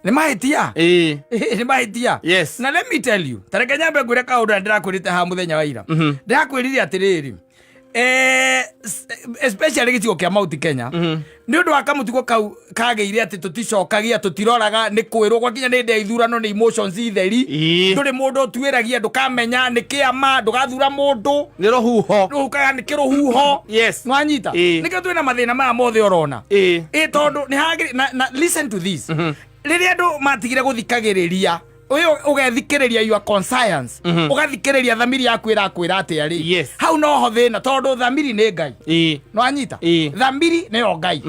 Nĩ mahĩtia. Nĩ mahĩtia. Na let me tell you, tareke nyambe ngwĩre kaũndũ na ndĩrakwĩrĩte haha mũthenya wa ira. Ndĩrakwĩrire atĩrĩrĩ, especially gĩcigo kĩa Mount Kenya, nĩ ũndũ wa kamũtugo kau kagĩire atĩ tũticokagia, tũtiroraga, nĩ kwĩrwo gwakinya nĩ hĩndĩ ya ithurano nĩ emotions theri. Ndũrĩ mũndũ ũtuĩragia, ndũkamenya nĩ kĩama, ndũgathura mũndũ. Nĩ rũhuho. Rũhukaga nĩ kĩrũhuho. Nĩwanyita? Nĩkĩo twĩna mathĩna maya mothe ũrona. Ĩ tondũ nĩ hagĩrĩ na listen to this. Rĩrĩa andũ matigire gũthikagĩrĩria, ũyũ ũgethikĩrĩria your conscience, ũgathikĩrĩria thamiri yaku ĩrakwĩra atĩa rĩ. Hau noho thĩna, tondũ thamiri nĩ Ngai. Nĩwanyita? Thamiri nĩyo Ngai.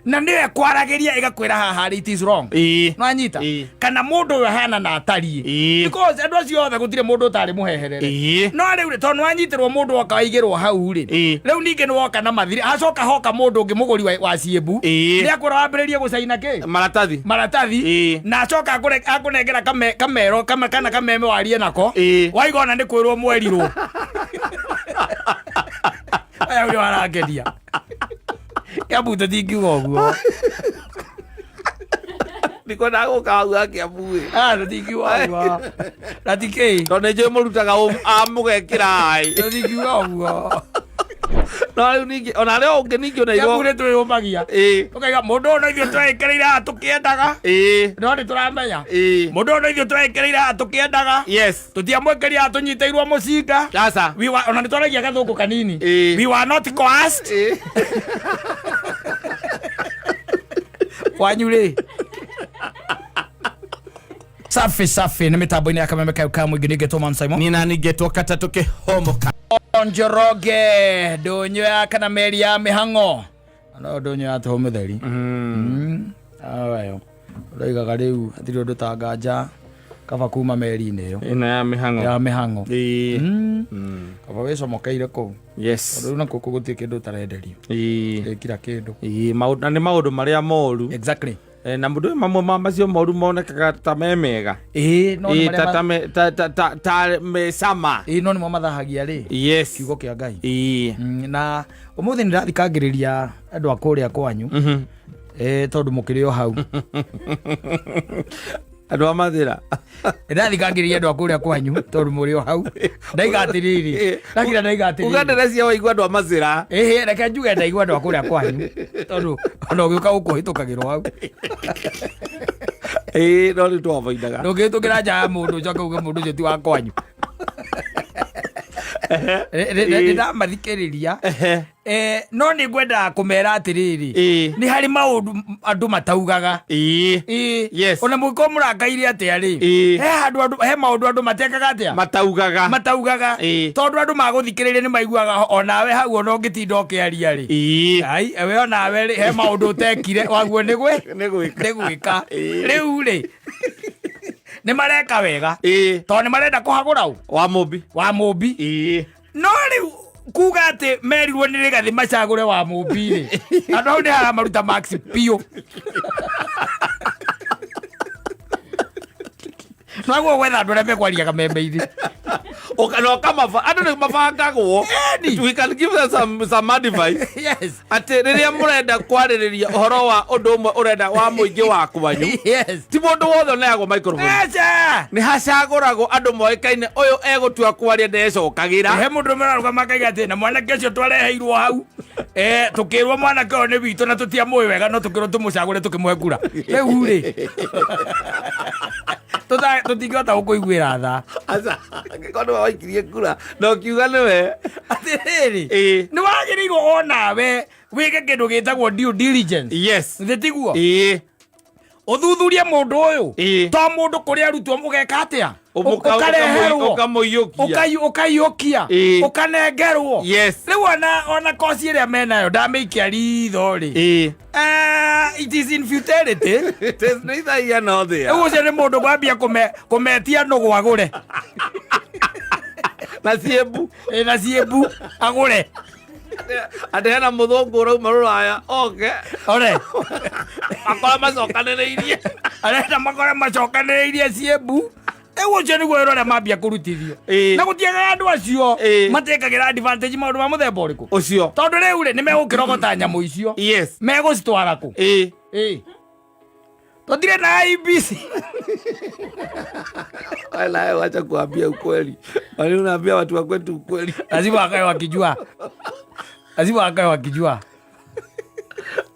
Na nĩyo ĩkwaragĩria ĩgakwĩra haha rĩ, it is wrong. Nĩwanyita? Kana mũndũ ũyũ ahana na atariĩ. Because andũ acio othe gũtirĩ mũndũ ũtarĩ mũheherere. No rĩu rĩ, tondũ nĩwanyitĩrwo mũndũ woka waigĩrwo hau rĩ, rĩu ningĩ nĩwoka na mathirĩ, hacoka hoka mũndũ ũngĩ mũgũri wa ciĩmbu. Nĩ akwĩra wambĩrĩrie gũcaina kĩ? Maratathi. Maratathi. Na acoka akũnengera kamero, kana kameme warie nako. Waiga ona nĩ kwĩrwo mwerirwo. Aya ũrĩa warangenia. Kiambu tũtingiuga ũguo. Niko ndagũka hau ha Kiambu ĩ. Ah, tũtingiuga ũguo. Na ti kĩ? Tondũ nĩ njũĩ mũrutaga amũgekĩra ai. Tũtingiuga ũguo. No rĩu ningĩ ona arĩa ũngĩ ningĩ ona Kiambu nĩ twĩyũmagia. Ũkaiga mũndũ ũyũ no ithuĩ tweĩkĩrĩire haha tũkĩendaga. No nĩ tũramenya. Mũndũ ũyũ no ithuĩ tweĩkĩrĩire haha tũkĩendaga. Tũtiamwĩkĩrire haha tũnyitĩirwo mũcinga. Aca. We were, ona nĩ twaragia gathũngũ kanini. We were not coerced. Kwanyu rĩ. Safi safi nĩ mĩtambo-inĩ ya kameme kayo ka mũingĩ nĩngetwo Man Simon. Nina ningetwo katatũ kĩhomoka. Njoroge ndũnyũ ya kana meri ya mĩhang'o no ndũnyũ ya tũhũ mũtheri. Ayo ũroigaga rĩu hatirĩ ũndũ ta nganja kaba kuma meri-inĩ ĩyo Ĩno ya mĩhang'o. Ya mĩhang'o. Kaba wĩcomokeire kũu. Tondũ rĩu nakuo kũu gũtirĩ kĩndũ ũtarenderio. Ĩ, kira kĩndũ. Maũndũ na nĩ maũndũ marĩa moru. Na mũndũ mamwe ma macio moru monekaga ta me mega. Ĩ, no nĩ marĩa Ta ta me cama. Ĩ, no nĩmo mathahagia rĩ. Kiugo kĩa Ngai. Na ũmũthĩ nĩ ndathikangĩrĩria andũ a kũrĩa kwanyu. Tondũ mũkĩrĩ o hau. Andũ a Mathĩra. Ndathikangĩrĩria andũ a kũrĩa kwanyu tondũ mũrĩ o hau. Ndaiga atĩrĩrĩ. Ndakira ndaiga atĩrĩrĩ. Uga ndĩrecia waigua andũ a Mathĩra. Ĩhĩ, reke njuge ndaigua andũ a kũrĩa kwanyu tondũ ona ũgĩũka gũkũ ũhĩtũkagĩrwo hau. Ĩ, no rĩu tũavoidaga. Ndũngĩhĩtũkĩra nja ya mũndũ ũcoke uge mũndũ ũcio ti wa kwanyu. Nĩ ndamathikĩrĩria. No nĩ ngwendaga kũmera atĩrĩrĩ, nĩ harĩ maũndũ andũ mataugaga. Ona mũngĩkorwo mũrakaire atĩa rĩ, he handũ andũ, he maũndũ andũ matekaga atĩa? Mataugaga. Mataugaga. Tondũ andũ magũthikĩrĩria nĩ maiguaga onawe hau ona ũngĩtinda ũkĩaria rĩ. Ai, we onawe rĩ, he maũndũ ũtekire waguo nĩ gwĩ? Nĩ gwĩka. Nĩ gwĩka. Rĩu rĩ, nĩ mareka wega. Tondũ nĩ marenda kũhagũra ũ? Wa Mũmbi. Wa Mũmbi. No rĩu kuga atĩ merirwo nĩ Rigathĩ macagũre wa Mũmbi rĩ, andũ hau nĩ haramaruta max biũ. Naguo gwetha andũ arĩa mekwaria kameme-inĩ. Ũka- na ũkamaba andũ nĩ mabangagwo. Eni. We can give them some advice. Atĩ rĩrĩa mũrenda kwarĩrĩria ũhoro wa ũndũ ũmwe ũrenda wa mũingĩ wa kwanyu, ti mũndũ wothe ũneagwo microphone. Aca! Nĩ hacagũragwo andũ moĩkaine, ũyũ egũtua kwaria ndecokagĩra. He mũndũ ũmwe ũrarũgama akaiga atĩ na mwanake ũcio twareheirwo hau, tũkĩrwo mwanake ũyũ nĩ witũ na tũtiamũĩ wega, no tũkĩrwo tũmũcagũre tũkĩmũhe kura. Rĩu rĩ, tũtingĩhota gũkũiguĩra tha. Aca, angĩkorwo nĩwe waikirie kura na ũkiuga nĩwe. Atĩrĩrĩ, nĩ wagĩrĩirwo onawe wĩke kĩndũ gĩtagwo due diligence. Thĩ tiguo? Ũthuthurie mũndũ ũyũ. To mũndũ kũrĩa arutwo ũgeka atĩa? Ũkareherwo. Ũkamũiyũkia. Ũkaiyũkia. Ũkanengerwo. Rĩu ona koci ĩrĩa menayo ndamĩikia ritho rĩ. It is in futility. It is neither here nor there. Rĩu ũcio nĩ mũndũ kwambia kũmetia nũgũ agũre. Na ciĩmbu. Na ciĩmbu agũre. Atĩ hena mũthũngũ ũrauma rũraya oke. Ore. Makora macokanĩrĩirie. Arenda makora macokanĩrĩirie ciĩmbu. Rĩu ũcio nĩguo wĩra ũrĩa mambia kũrutithio. Na gũtiagaga andũ acio matekagĩra advantage maũndũ ma mũthemba ũrĩkũ? Ũcio. Tondũ rĩu rĩ, nĩ megũkĩrogota nyamũ icio. Megũcitwara kũ? Tũtirĩ na IEBC. Wala, wacha kuambia ukweli. Wali unaambia watu wa kwetu ukweli. Lazima wakae wakijua, lazima wakae wakijua.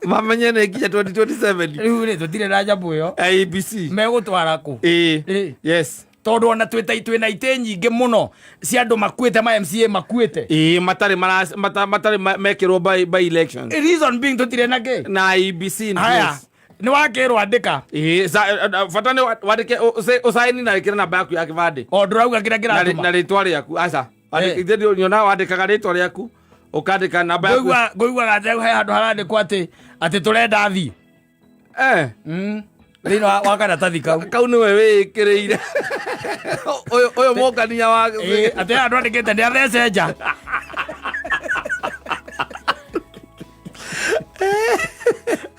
Mamenye nĩ nginya 2027. Rĩu rĩ, tũtirĩ na nyamũ ĩyo. IEBC. Megũtwara kũ? Ĩĩ. Ĩĩ. Yes. Tondũ ona twĩna itĩ nyingĩ mũno cia andũ makuĩte, ma MCA makuĩte. Ĩĩ, matarĩ matarĩ mekĩrwo by election. Reason being tũtirĩ na kĩ? Na IEBC in Haya, place. Nĩ wakĩrwo andĩka. Ĩĩ, bata nĩ wandĩke ũcaini na wĩkĩre namba yaku ya kĩbandĩ. O ndũrauga kĩrĩa Na kĩratũma. Na rĩtwa rĩaku, aca. Eh. Ithe nyonaga wandĩkaga rĩtwa rĩaku, ũkandĩka namba yaku. Ngũiguaga atĩ he handũ harandĩkwo atĩ tũrenda thiĩ. Eh. Thĩinĩ wa karatathi kau. Kau nĩwe wĩĩkĩrĩire. Ũyũ mũngania wa Ĩĩ, atĩ handũ andĩkĩte nĩ athece nja.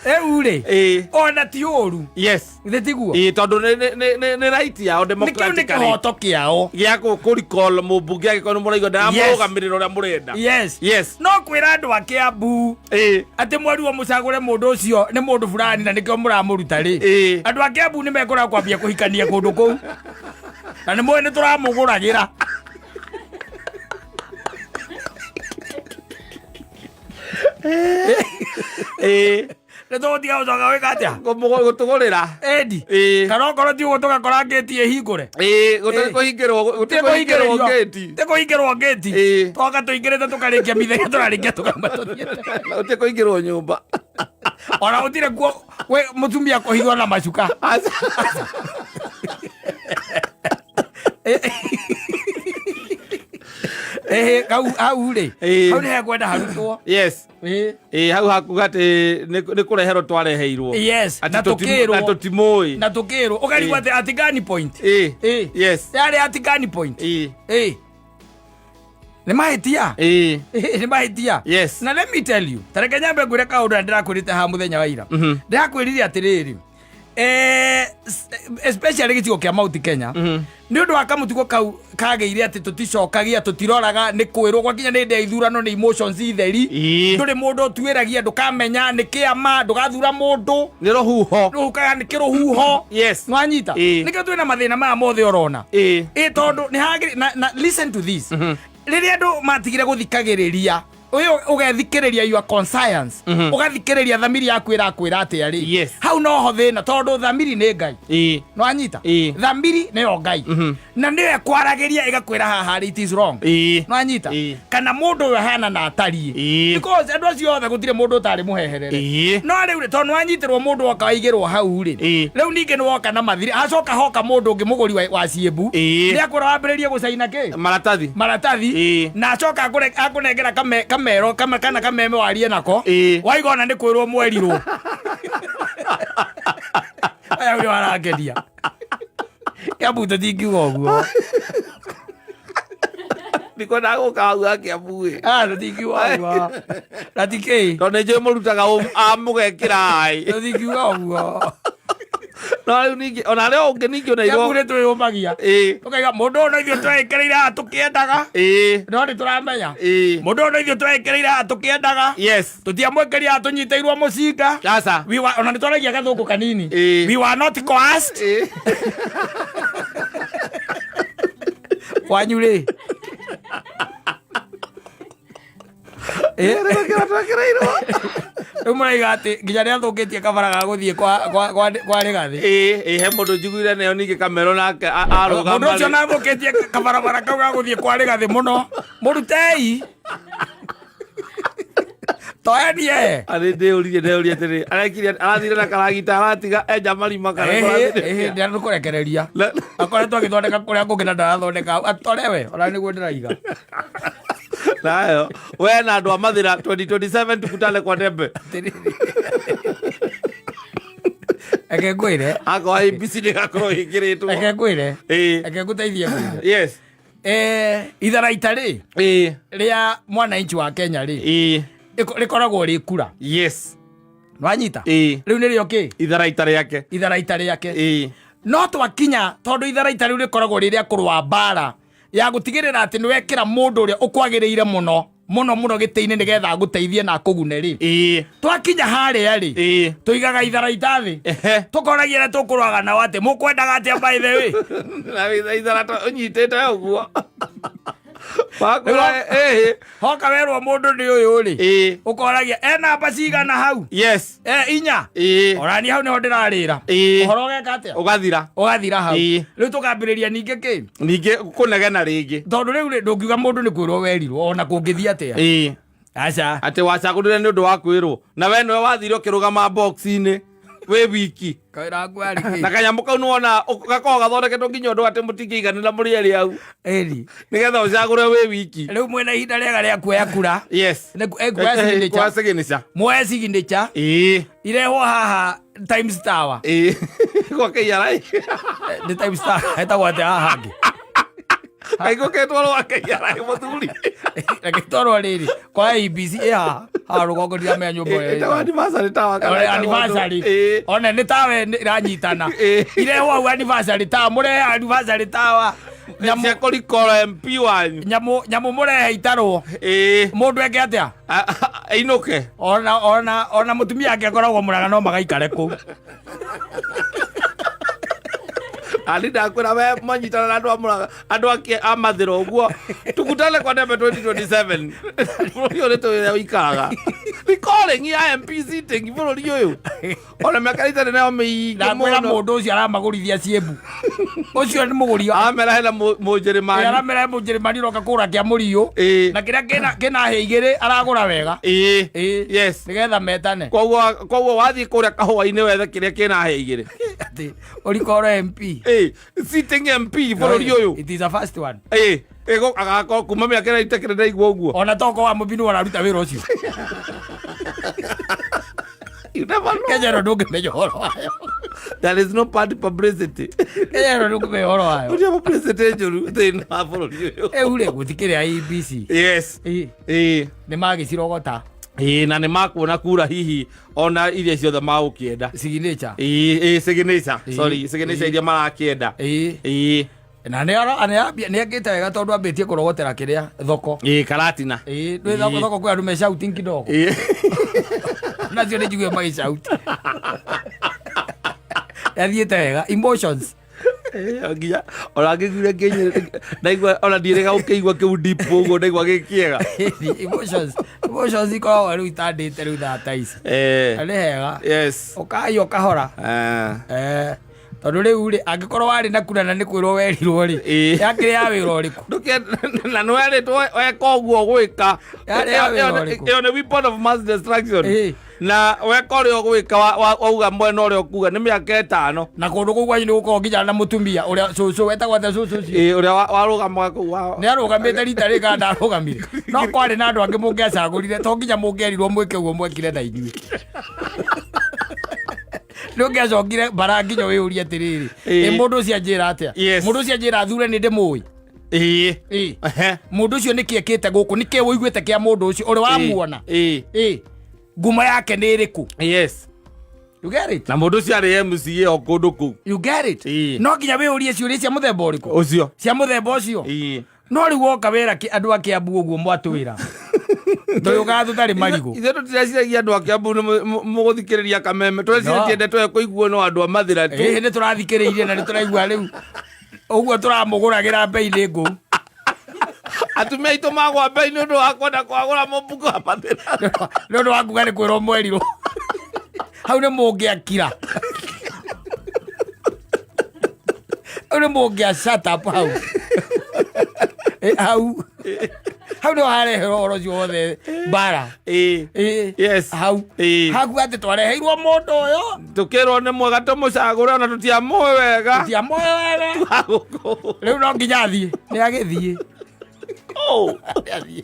Rĩu rĩ, ona ti ũru. Githĩ tiguo? Ĩĩ, tondũ nĩ right yao Nĩ kĩu nĩ democratically. kĩhoto kĩao. Gĩa kũ recall mũmbunge angĩkorwo nĩ mũraigua ndaramũrũgamĩrĩra ũrĩa mũrenda. Yes. No kwĩra andũ a Kĩambu atĩ mwerirwo mũcagũre mũndũ ũcio nĩ mũndũ fulani na nĩkĩo mũramũruta rĩ, andũ a Kĩambu nĩ mekũra kwambia kũhikania kũndũ kũu na nĩ mũĩ nĩ tũramũgũragĩra. Nĩ tũgũtiga gũcoka gwĩka atĩa? Gũtũgũrĩra. Ĩndi. Kana okorwo ti ũguo tũgakora ngĩti ĩhingũre. Ĩĩ, gũtarĩ kũhingĩrwo, gũtirĩ kũhingĩrwo ngĩti. Ti kũhingĩrwo ngĩti. Toka tũingĩrĩte tũkarĩkia mithenya tũrarĩkia tũkauma tũthiĩte. Gũtirĩ kũingĩrwo nyũmba. Ona gũtirĩ kuo we mũtumia kũhithwo na macuka. Aca. Ĩhĩ, kau hau rĩ, hau nĩ hekwenda harutwo. Yes. Ĩĩ, hau hakuga atĩ nĩ kũreherwo twareheirwo. Yes, Atĩ na tũkĩrwo. Na tũtimũĩ. Na tũkĩrwo ũkarigwo atĩ at gun point. Yes. Yarĩ at gun point. Ĩĩ. Nĩ mahĩtia. Nĩ mahĩtia. Na let me tell you, ta reke nyambe ngwĩre kaũndũ na ndĩrakwĩrĩte haha mũthenya wa ira. Ndĩrakwĩrire atĩrĩrĩ, especially gĩcigo kĩa Mount Kenya, nĩ ũndũ wa kamũtugo kau kagĩire atĩ tũticokagia, tũtiroraga, nĩ kwĩrwo gwakinya nĩ hĩndĩ ya ithurano nĩ emotions theri. Ndũrĩ mũndũ ũtuĩragia, ndũkamenya nĩ kĩama, ndũgathura mũndũ. Nĩ rũhuho. Rũhukaga nĩ kĩrũhuho. Nwanyita? Nĩkĩo twĩna mathĩna maya mothe ũrona. Ĩ, tondũ nĩ hagĩrĩ na listen to this, rĩrĩa andũ matigire gũthikagĩrĩria, ũyũ ũgethikĩrĩria your conscience, ũgathikĩrĩria thamiri yaku ĩrakwĩra atĩa rĩ, hau noho thĩna, tondũ thamiri nĩ Ngai. Nwanyita? Thamiri nĩyo Ngai na nĩyo ĩkwaragĩria ĩgakwĩra haha rĩ, it is wrong. Nwanyita? Kana mũndũ ũyũ ahana na atariĩ, because andũ acio othe gũtirĩ mũndũ ũtarĩ mũheherere. No rĩu rĩ, tondũ nĩwanyitĩrwo mũndũ woka waigĩrwo hau rĩ, rĩu ningĩ nĩwoka na mathirĩ, acoka hoka mũndũ ũngĩ mũgũri wa ciĩmbu, nĩ akwĩra wambĩrĩrie gũcaina kĩ? Maratathi. Maratathi. Na acoka akũnengera kamero kana kameme warie nako. Waiga ona nĩ kwĩrwo mwerirwo aya ũrĩa warangenia Kĩambu tũtingiuga ũguo. Ndikwendaga gũka hau ha Kĩambu ĩ. Ah, tũtingiuga ũguo na ti kĩ. Tondũ nĩ njũĩ mũrutaga amũgekĩra aĩ. Tũtingiuga ũguo. No rĩu ningĩ ona arĩa ũngĩ ningĩ ona Kĩambu nĩ twĩyũmagia, tũkaiga mũndũ ũyũ no ithuĩ tweĩkĩrĩire haha tũkĩendaga, no nĩ tũramenya mũndũ ũyũ no ithuĩ tweĩkĩrĩire haha tũkĩendaga, tũtiamwĩkĩria haha tũnyitĩirwo mũcinga. Aca. Ona nĩ twaragia gathũngũ kanini. We were not coerced. Kwanyu rĩ? Nĩgũkĩra twekĩrĩirwo. Rĩu mũraiga atĩ nginya nĩ athũkĩtie kabara ga gũthiĩ kwa Rĩgathĩ. Ĩĩ, he mũndũ njiguire nayo ningĩ kamero nake arũgama. Mũndũ ũcio nathũkĩtie kabarabara kau ga gũthiĩ kwa Rĩgathĩ mũno, mũrutei toenie. Arĩ ndĩũririe ndĩũrie atĩrĩ, arekire arathire na karagita aratiga enja marima kana kũrathire. Ndĩrakũrekereria akoretwo agĩthondeka kũrĩa kũngĩ na ndarathondeka atorewe ona nĩguo ndĩraiga. Nayo we na andũ a Mathĩra 2027 tukutane kwa Dembe. Reke ngwĩre. Akorwo IEBC nĩgakorwo ĩkĩrĩtwo. Reke ngwĩre. Reke ngũteithie ngwĩre. Itharaita rĩ rĩa mwananchi wa Kenya rĩ, rĩkoragwo rĩ kura. Nwanyita? Rĩu nĩrĩo kĩ? Itharaita rĩake. Itharaita rĩake. No twakinya tondũ itharaita rĩu rĩkoragwo rĩ rĩa kũrũa mbara ya gũtigĩrĩra atĩ nĩ wekĩra mũndũ ũrĩa ũkwagĩrĩire mũno. Mũno mũno gĩtĩ-inĩ nĩgetha agũteithie na akũgune rĩ, twakinya harĩa rĩ, tũigaga itharaita thĩ, tũkoragia arĩa tũkũrwaga nao atĩ mũkwendaga atĩa, by the way. Na itharaita ũnyitĩte ũguo wakwĩra ĩĩ. Hoka werwo mũndũ nĩ ũyũ rĩ, ũkoragia e namba cigana hau? E 4. Orani hau nĩho ndĩrarĩra. Ũhoro ũgeka atĩa? Ũgathira. Ũgathira hau. Rĩu tũkambĩrĩria ningĩ kĩ? Ningĩ kũnegena rĩngĩ. Tondũ rĩu rĩ, ndũngiuga mũndũ nĩ kwĩrwo werirwo ona kũngĩthiĩ atĩa. Aca. Atĩ wacagũrire nĩ ũndũ wa kwĩrwo, na we nĩwe wathire ũkĩrũgama box-inĩ wĩ wiki. Kawĩra gaku arĩ kĩ? Na kanyamũ kau nĩwona gakoragwo gathondeketwo nginya ũndũ atĩ mũtingĩiganĩra mũrĩ erĩ hau, Ĩni. Nĩgetha ũcagũre wĩ wiki. Rĩu mwĩna ihinda rĩega rĩa kuoya kura. Nĩ kuoya signature. Kuoya signature. Muoye signature. Irehwo haha Times Tower. Gwa KRA. Nĩ Times Tower ĩtagwo atĩa haha hangĩ? Kaigũ ketwarwo gwa KRA mũthuri. Reke twarwo rĩrĩ kwa ABC ĩ haha haha rũgongo, ndiramenya nyũmba ĩyo ĩtagwo ĩtagwo. Anniversary Tower kana Ore, ĩtagwo anniversary. One nĩ tawe ĩranyitana. Irehwo hau Anniversary Tower, mũrehe Anniversary Tower nyamũ. Cia kũrikora MP wanyu. Nyamũ mũrehe itarwo. Mũndũ eke atĩa? Ainũke. Ona mũtumia ake akoragwo mũraga no magaikare kũu. Ani ndakwĩra we manyitana na andũ a Mũrang'a, andũ a Mathĩra ũguo, tukutane kwa Ndembe 2027. Bũrũri ũyũ nĩ tũĩ ũrĩa ũikaraga. Recalling ya MP sitting bũrũri ũyũ ona mĩaka ĩtarĩ nayo mĩingĩ Ndakwĩra mũno. Mũndũ ũcio aramagũrithia ciĩmbu, ũcio nĩ mũgũri. Amera hena Mũnjĩrĩmani. Aramera Mũnjĩrĩmani ũroka kũgũra kĩa mũriũ. Na kĩrĩa kĩna hĩ igĩrĩ aragũra wega. Nĩgetha metane. Koguo wathiĩ kũrĩa kahũa-inĩ wethe kĩrĩa kĩna hĩ igĩrĩ. Atĩ ũrikoro MP. Sitting MP bũrũri ũyũ. It is a first one. Ĩgo agakorwo kuma mĩaka ĩrĩa itakĩrĩ ndaigua ũguo. Ona toko wa mũbinu araruta wĩra ũcio. You never know. Kenya ĩno ndũngĩmenya ũhoro wayo. There is no party publicity. Kenya ĩno ndũngĩmenya ũhoro wayo. Gũtirĩ publicity njũru thĩinĩ wa bũrũri ũyũ. Rĩu rĩ, gũtikĩrĩ IEBC. Nĩ magĩcirogota. Na nĩ makuona kura hihi ona iria ciothe magũkĩenda. Signature. Ĩĩ, signature. Sorry, signature iria marakĩenda. Na nĩ akĩte wega tondũ ambĩtie kũrogotera kĩrĩa thoko. Ĩĩ, Karatina. Ĩĩ, ndwĩ thoko, thoko kwĩ andũ me shouting kidogo. Nacio nĩ njigue magĩ shout. Yathiĩte wega, emotions. Nginya ona ngĩiguire ngĩnyĩrĩ ndaigua ona ndiĩrĩga gũkĩigua kĩu deep ũguo ndaigua gĩ kĩega. Emotions ikoragwo rĩu itandĩte rĩu thaa ta ici. Na nĩ hega. Ũkai ũkahora. Tondũ rĩu rĩ, angĩkorwo warĩ na kura na nĩ kwĩrwo werirwo rĩ, yakĩrĩ ya wĩra ũrĩkũ? Na nĩ werĩtwo weka ũguo gwĩka. Yarĩ ya wĩra ũrĩkũ? Ĩyo nĩ weapon of mass destruction. Na weka ũrĩa ũgwĩka wauga mwena ũrĩa ũkuga nĩ mĩaka 5. Na kũndũ kũu kwanyu nĩ gũkoragwo nginya na mũtumia ũrĩa cũcũ wetagwo atĩa cũcũ ũcio? Ĩĩ, ũrĩa warũgamaga kũu Nĩ arũgamĩte rita rĩrĩ kana ndarũgamire? No kwarĩ na andũ angĩ mũngĩacagũrire, to nginya mũngĩerirwo mwĩke ũguo mwekire na inyuĩ. Nĩ ũngĩacokire mbara nginya wĩyũrie atĩrĩrĩ, ĩ mũndũ ũcio anjĩra atĩa? Mũndũ ũcio anjĩra athure nĩ ndĩmũĩ? Mũndũ ũcio nĩkĩ ekĩte gũkũ? Nĩkĩ ũiguĩte kĩa mũndũ ũcio? Ũrĩ wamuona? Ngumo yake nĩ ĩrĩkũ? You get it? Na mũndũ ũcio arĩ MCA o kũndũ kũu. You get it? No nginya wĩyũrie ciũria cia mũthemba ũrĩkũ? Ũcio. Cia mũthemba ũcio. No rĩu woka wĩra andũ a Kiambu ũguo mwatwĩra. Tũyũkaga tũtarĩ marigũ. Ithuĩ tũtireciragia andũ a Kiambu nĩ mũgũthikĩrĩria kameme. Tũreciragia ndeto ĩyo kũiguo no andũ a Mathĩra tu. Ĩĩ, nĩ tũrathikĩrĩirie na nĩ tũraigua rĩu. Ũguo tũramũgũragĩra mbei nĩ ngũu. Atumia aitũ magwa mbei nĩ ũndũ wa kwenda kwagũra mũbuko wa Mathĩra. Nĩ ũndũ wa kuga nĩ kwĩrwo mwerirwo. Hau nĩ mũngĩakira. Hau nĩ mũngĩa shut up hau. Hau. Hau nĩho hareherwo ũhoro ũcio wothe mbara. Hau. Hau atĩ twareheirwo mũndũ ũyũ. Tũkĩrwo nĩ mwega tũmũcagũre ona tũtiamũĩ wega. Tũtiamũĩ wega. Rĩu no nginya athiĩ. Nĩ agĩthiĩ. Nĩ athiĩ.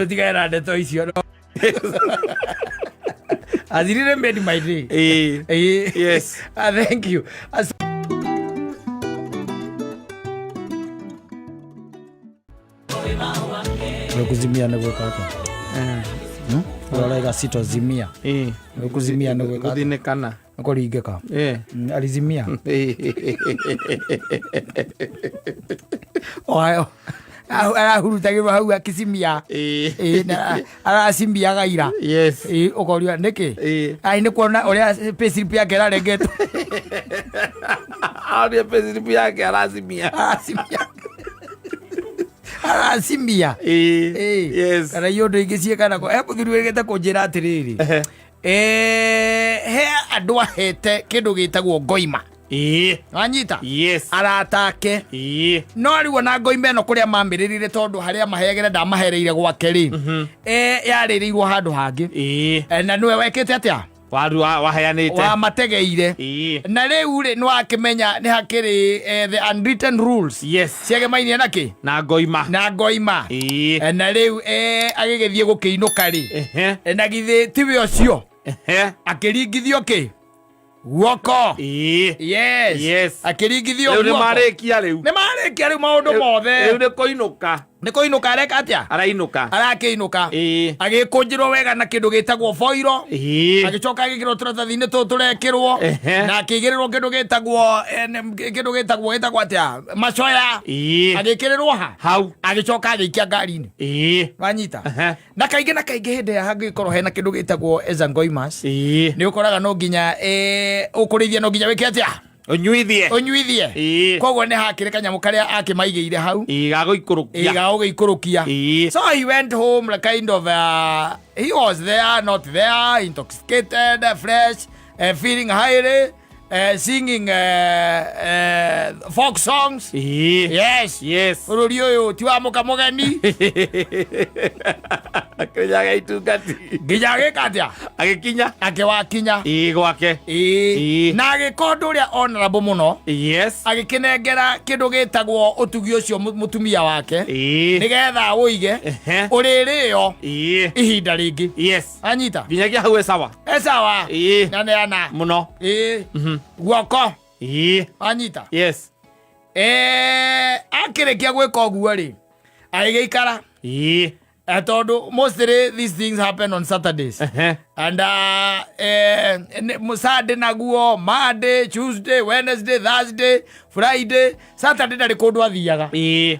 Tigana na ndeto icio. Has really made my day. Thank you. Kuzimia nĩ gwĩka atĩa? Ũrauga sitozimia. Kuzimia nĩ gwĩka atĩa? Gũthinĩkana. Nĩ kũringĩka. Alizimia. Ohayo. Arahurutagĩrwo hau akĩcimia. Ĩĩ, na aracimiaga ira. Ĩĩ, ũkoria nĩkĩ? Ai, nĩ kuona ũrĩa payslip yake ĩrarengetwo. Aonie payslip yake aracimia. Aracimia, aracimia. Ĩĩ. Kana iũndũ ingĩ ciĩkanagwo he mũthuri wĩrĩgĩte kũnjĩra atĩrĩrĩ, he andũ ahete kĩndũ gĩtagwo ngoima. Wanyita? Arata ake. No rĩu ona ngoima ĩno kũrĩa mamĩrĩrire, tondũ harĩa maheagĩra ndamahereire gwake rĩ, yarĩrĩirwo handũ hangĩ. Na nĩwe wekĩte atĩa? Waru waheanĩte. Wamategeire. Na rĩu rĩ, nĩ wakĩmenya nĩ hakĩrĩ the unwritten rules ciagemainie na kĩ? Na ngoima. Na ngoima. Na rĩu agĩgĩthiĩ gũkĩinũka rĩ, na githĩ tiwe ũcio akĩringithio kĩ guoko. Yes. Akĩringithio Rĩu nĩ guoko. marĩkia rĩu. Nĩ marĩkia rĩu maũndũ mothe. Rĩu nĩ kũinũka. Nĩ kũinũka areka atĩa? Arainũka. Arakĩinũka. Agĩkũnjĩrwo wega na kĩndũ gĩtagwo boiro. Agĩcoka agĩkĩrwo tũratathi-inĩ tũtũ tũrekĩrwo. Na akĩigĩrĩrwo kĩndũ gĩtagwo kĩndũ gĩtagwo atĩa, macoya. Agĩkĩrĩrwo ha hau. Agĩcoka agĩikia ngari-inĩ. Wanyita? Na kaingĩ na kaingĩ hĩndĩ ĩrĩa hangĩkorwo hena kĩndũ gĩtagwo ezangoimas, nĩ ũkoraga no nginya ũkũrĩithia, no nginya wĩke atĩa? Ũnyuithie. Ũnyuithie. Koguo nĩ hakĩrĩ kanyamũ karĩa akĩmaigĩire hau. Gagũikũrũkia. Gagũgĩikũrũkia. So he went home like kind of he was there, not there, intoxicated, fresh, feeling highly, singing folk songs. Yes. Bũrũri ũyũ ti wa mũka mũgeni. Akĩnyaga itungati. Nginya agĩka atĩa? Agĩkinya. Akĩwakinya. Gwake. Na agĩka ũndũ ũrĩa honorable mũno. Agĩkĩnengera kĩndũ gĩtagwo ũtugi ũcio mũtumia wake, nĩgetha ũige ũrĩrĩo ihinda rĩngĩ. Anyita. Nginyagia hau e sawa. E sawa. Naneana. Mũno. Guoko. Anyita. Akĩrĩkia gwĩka ũguo rĩ, agĩgĩikara. Tondũ mostly these things happen on Saturdays and Sunday naguo, Monday, Tuesday, Wednesday, Thursday, Friday, Saturday ndarĩ kũndũ athiaga.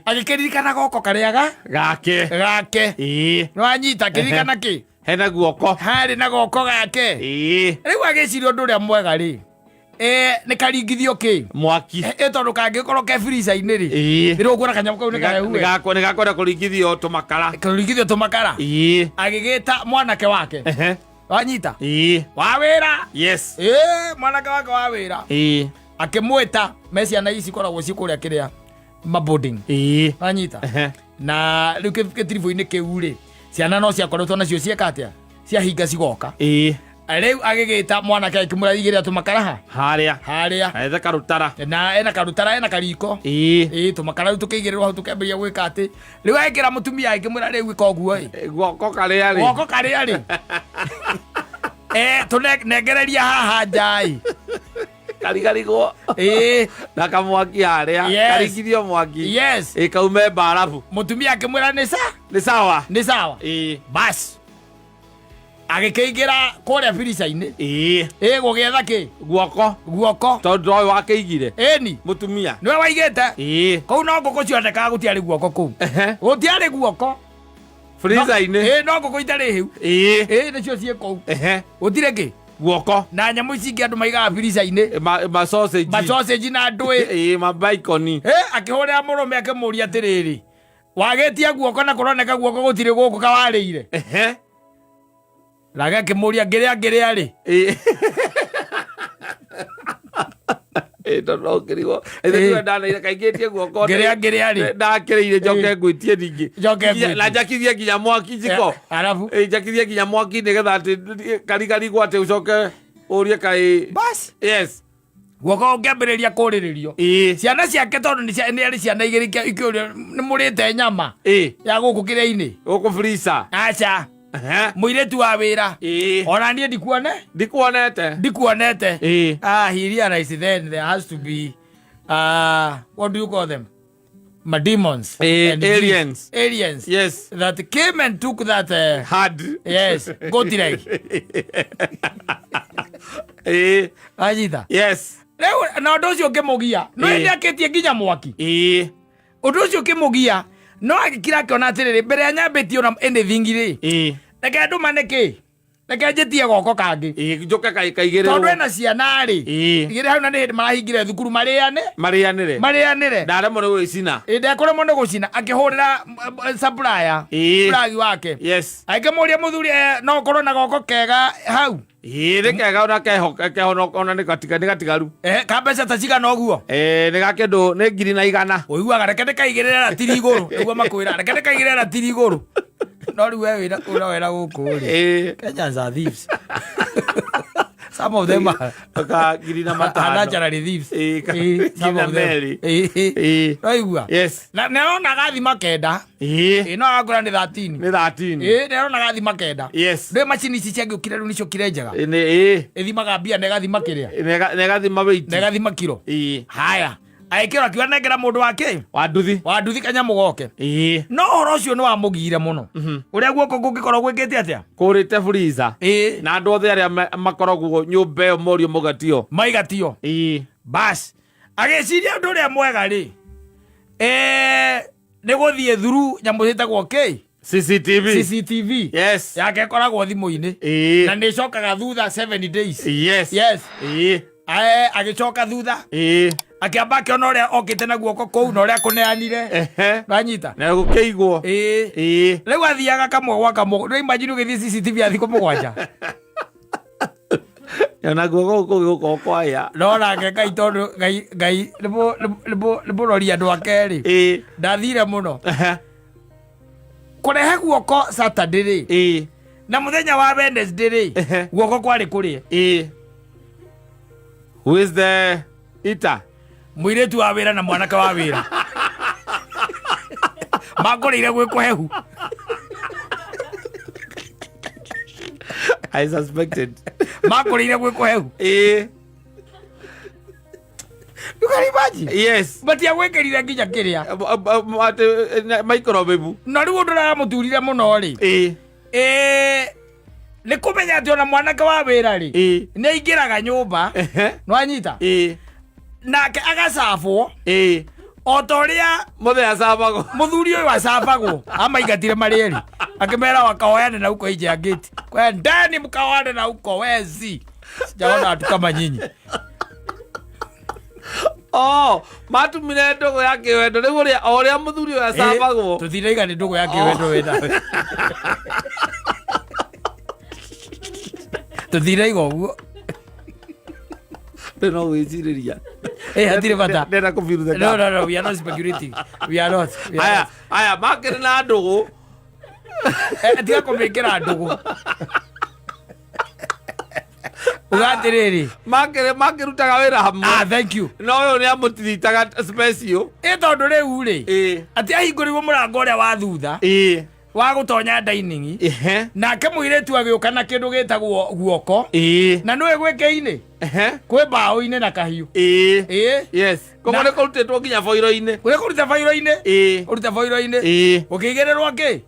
Agĩkĩririkana goko karĩa ga gake. Gake. Nĩwanyita? Akĩririkana kĩ? Hena guoko. Harĩ na goko gake. Rĩu agĩciria ũndũ ũrĩa mwega rĩ, nĩ karingithio kĩ? Mwaki. Tondũ kangĩkorwo ke freezer-inĩ rĩ, nĩ ũkuona kanyamũ kau nĩ kahehu. Nĩ gakwenda kũringithio tũmakara. Kũringithio tũmakara. Agĩgĩta mwanake wake. Wanyita? Wa wĩra. Mwanake wake wa wĩra. Akĩmwĩta me ciana ici ikoragwo ci kũrĩa kĩrĩa maboarding. Wanyita? Na rĩu gĩtiribũ-inĩ kĩu rĩ, ciana no ciakoretwo nacio cieka atĩa, ciahinga cigoka. Rĩu agĩgĩta mwanake akĩmwĩra igĩrĩra tũmakara ha harĩa. Harĩa. Ethe karũtara. Na ena karũtara, ena kariko. Tũmakara rĩu tũkĩigĩrĩrwo hau tũkĩambĩrĩria gwĩka atĩ rĩu agĩkĩra mũtumia akĩmwĩra rĩu ĩka ũguo ĩ. Guoko karĩa rĩ. Guoko karĩa rĩ, tũnengereria haha nja ĩ. Karigarigwo. Na kamwaki harĩa. Karingithio mwaki. Kaume mbarabu. Mũtumia akĩmwĩra nĩ sa Nĩ sawa. Nĩ sawa. Bas, agĩkĩingĩra kũrĩa birica-inĩ. Gũgĩetha kĩ? Guoko. Guoko. Tondũ ndoĩ wakĩigire. Ĩni. Mũtumia. Nĩwe waigĩte. Kũu no ngũkũ cionekaga, gũtiarĩ guoko kũu. Gũtiarĩ guoko. Freezer-inĩ. No ngũkũ itarĩ hĩu. Nĩcio ciĩ kũu. Gũtirĩ kĩ? Guoko. Na nyamũ ici ingĩ andũ maigaga birica-inĩ. Ma sausage. Ma sausage na ndũĩ. Ma bacon. Akĩhũrĩra mũrũme akĩmũria atĩrĩrĩ, wagĩtia guoko na kũroneka guoko gũtirĩ gũkũ kawarĩire. Nake akĩmũria ngĩrĩa ngĩrĩa rĩ. Tondũ no ũkĩrigwo. Ithe tiwe ndanaire kaingĩtie guoko. Ngĩrĩa ngĩrĩa rĩ. Ndakĩrĩire njoke ngwĩtie ningĩ. Njoke ngwĩtie. Na njakithie nginya mwaki njiko. Arabu. Njakithie nginya mwaki nĩgetha atĩ karigarigwo atĩ ũcoke ũrie kaĩ. Bas. Guoko ũngĩambĩrĩria kũrĩrĩrio. Ciana ciake tondũ nĩ arĩ ciana igĩrĩ ikĩũrio nĩ mũrĩte nyama ya gũkũ kĩrĩa-inĩ. Gũkũ freezer. Aca. Mũirĩtu wa wĩra. Ona niĩ ndikuone. Ndikuonete. Ndikuonete. Ah, he realized then there has to be what do you call them? My demons. And aliens. Aliens. That came and took that Hard. Yes, goat leg. Anyita. Rĩu na ũndũ ũcio ũkĩmũgia. No ĩndĩ akĩtie nginya mwaki. Ũndũ ũcio ũkĩmũgia. No agĩkira akĩona atĩrĩrĩ, mbere ya nyambĩtie ona anything rĩ, reke ndũmane kĩ, reke njĩtie goko kangĩ. Ĩĩ, njũke kaigĩrĩrwo. Tondũ ena ciana rĩ, igĩrĩ hau, na nĩ hĩndĩ marahingire thukuru marĩane. Marĩanĩre. Marĩanĩre. Ndaremwo nĩ gwĩcina. Ĩ, ndekũremwo nĩ gũcina, akĩhũrĩra supplier plug wake. Akĩmũria, mũthuri, no ũkorwo na goko kega hau? Ĩĩ, nĩ kega ona keho keho ona nĩ gatigaru. Ka mbeca ta cigana ũguo? Ĩĩ, nĩ ga kĩndũ nĩ 1,100. Ũiguaga reke ndĩkaigĩrĩre ratiri igũrũ, nĩguo makwĩra reke ndĩkaigĩrĩre ratiri igũrũ, no rĩu we wĩra ũrowera gũkũ rĩ. Kenyans are thieves, some of them are Ka ngiri na are matano. naturally thieves. Ĩĩ, Some ngiri na of them. merĩ. Ũraigua? Yes. Na nĩ arona gathima 9. No agakora nĩ 13. Nĩ 13. Ĩĩ, nĩ arona gathima 9. Ndũĩ macini ici ciangĩũkire rĩu nĩciokire njega. Nĩ ĩĩ. Ĩthimaga mbia na ĩgathima kĩrĩa. Na ĩgathima weight. Na ĩgathima kiro. Haya, agĩkĩrwo akiuga nengera mũndũ wake wa nduthi. Wa nduthi kanyamũ goke. No ũhoro ũcio nĩ wamũgiire mũno, ũrĩa guoko kũngĩkorwo gwĩkĩte atĩa. Kũrĩte freezer. Na andũ othe arĩa makoragwo nyũmba ĩyo morio mũgatio. Maigatio. Bas, agĩciria ũndũ ũrĩa mwega rĩ, nĩ gũthiĩ thuru nyamũ ciĩtagwo kĩ? CCTV. CCTV. Yake ĩkoragwo thimũ-inĩ. Na nĩ ĩcokaga thutha 7 days. Yes. Agĩcoka thutha, akĩamba akĩona ũrĩa okĩte na guoko kũu na ũrĩa kũneanire. Wanyita? Na gũkĩigwo. Rĩu athiaga kamwe gwa kamwe. Rĩu imagine ũgĩthiĩ CCTV ya thikũ 7. Na guoko gũkũ gũkorwo kwaya. No nake Ngai, tondũ Ngai nĩ mũrori andũ ake rĩ, ndathire mũno kũrehe guoko Saturday rĩ, na mũthenya wa Wednesday rĩ, guoko kwarĩ kũrĩe. Who is the eater? Mũirĩtu wa wĩra na mwanake wa wĩra makũrĩire gwĩ kũhehu. I suspected. Makũrĩire gwĩ kũhehu. You can imagine. Yes. Matiagwĩkĩrire nginya kĩrĩa. Atĩ microwave. Na rĩu ũndũ ũrĩa wamũturire mũno rĩ, nĩ kũmenya atĩ ona mwanake wa wĩra rĩ, nĩ aingĩraga nyũmba. Nĩwanyita? Nake agacabwo o ta ũrĩa Mũthee acabagwo. Mũthuri ũyũ acabagwo. Amaingatire marĩ erĩ, akĩmera wakaoyane na huko nje ya gate, kwendeni mkaoane na huko, wezi, sijaona watu kama nyinyi. Oh, matumire ndũgũ ya kĩwendo rĩu ũrĩa o ũrĩa mũthuri ũyũ acabagwo. Tũtiraiga nĩ ndũgũ ya kĩwendo wĩnawe, tũtiraiga ũguo. Rĩu no gwĩcirĩria. Eh, hatirĩ bata. Ndenda kũ-fill the No, gap. no, no, we are not speculating, we are not, we are Aya, not. aya makĩrĩ na ndũgũ. Tiga kũmĩkĩra ndũgũ, uga atĩrĩrĩ. Makĩrĩ makĩrutaga wĩra hamwe. Ah, thank you. No ũyũ nĩ amũtiritaga special. Ĩ, tondũ rĩu rĩ, atĩ ahingũrirwo mũrango ũrĩa wa thutha wa gũtonya dining, nake mũirĩtu agĩũka na kĩndũ gĩtagwo guoko, na nĩwe gwĩkĩ-inĩ kwĩ mbaũ-inĩ na kahiũ. Yes, koguo nĩ kũrutĩtwo nginya boiro-inĩ. Kũrĩa kũruta bairo-inĩ. Ũruta bairo-inĩ. Ũkĩigĩrĩrwo kĩ?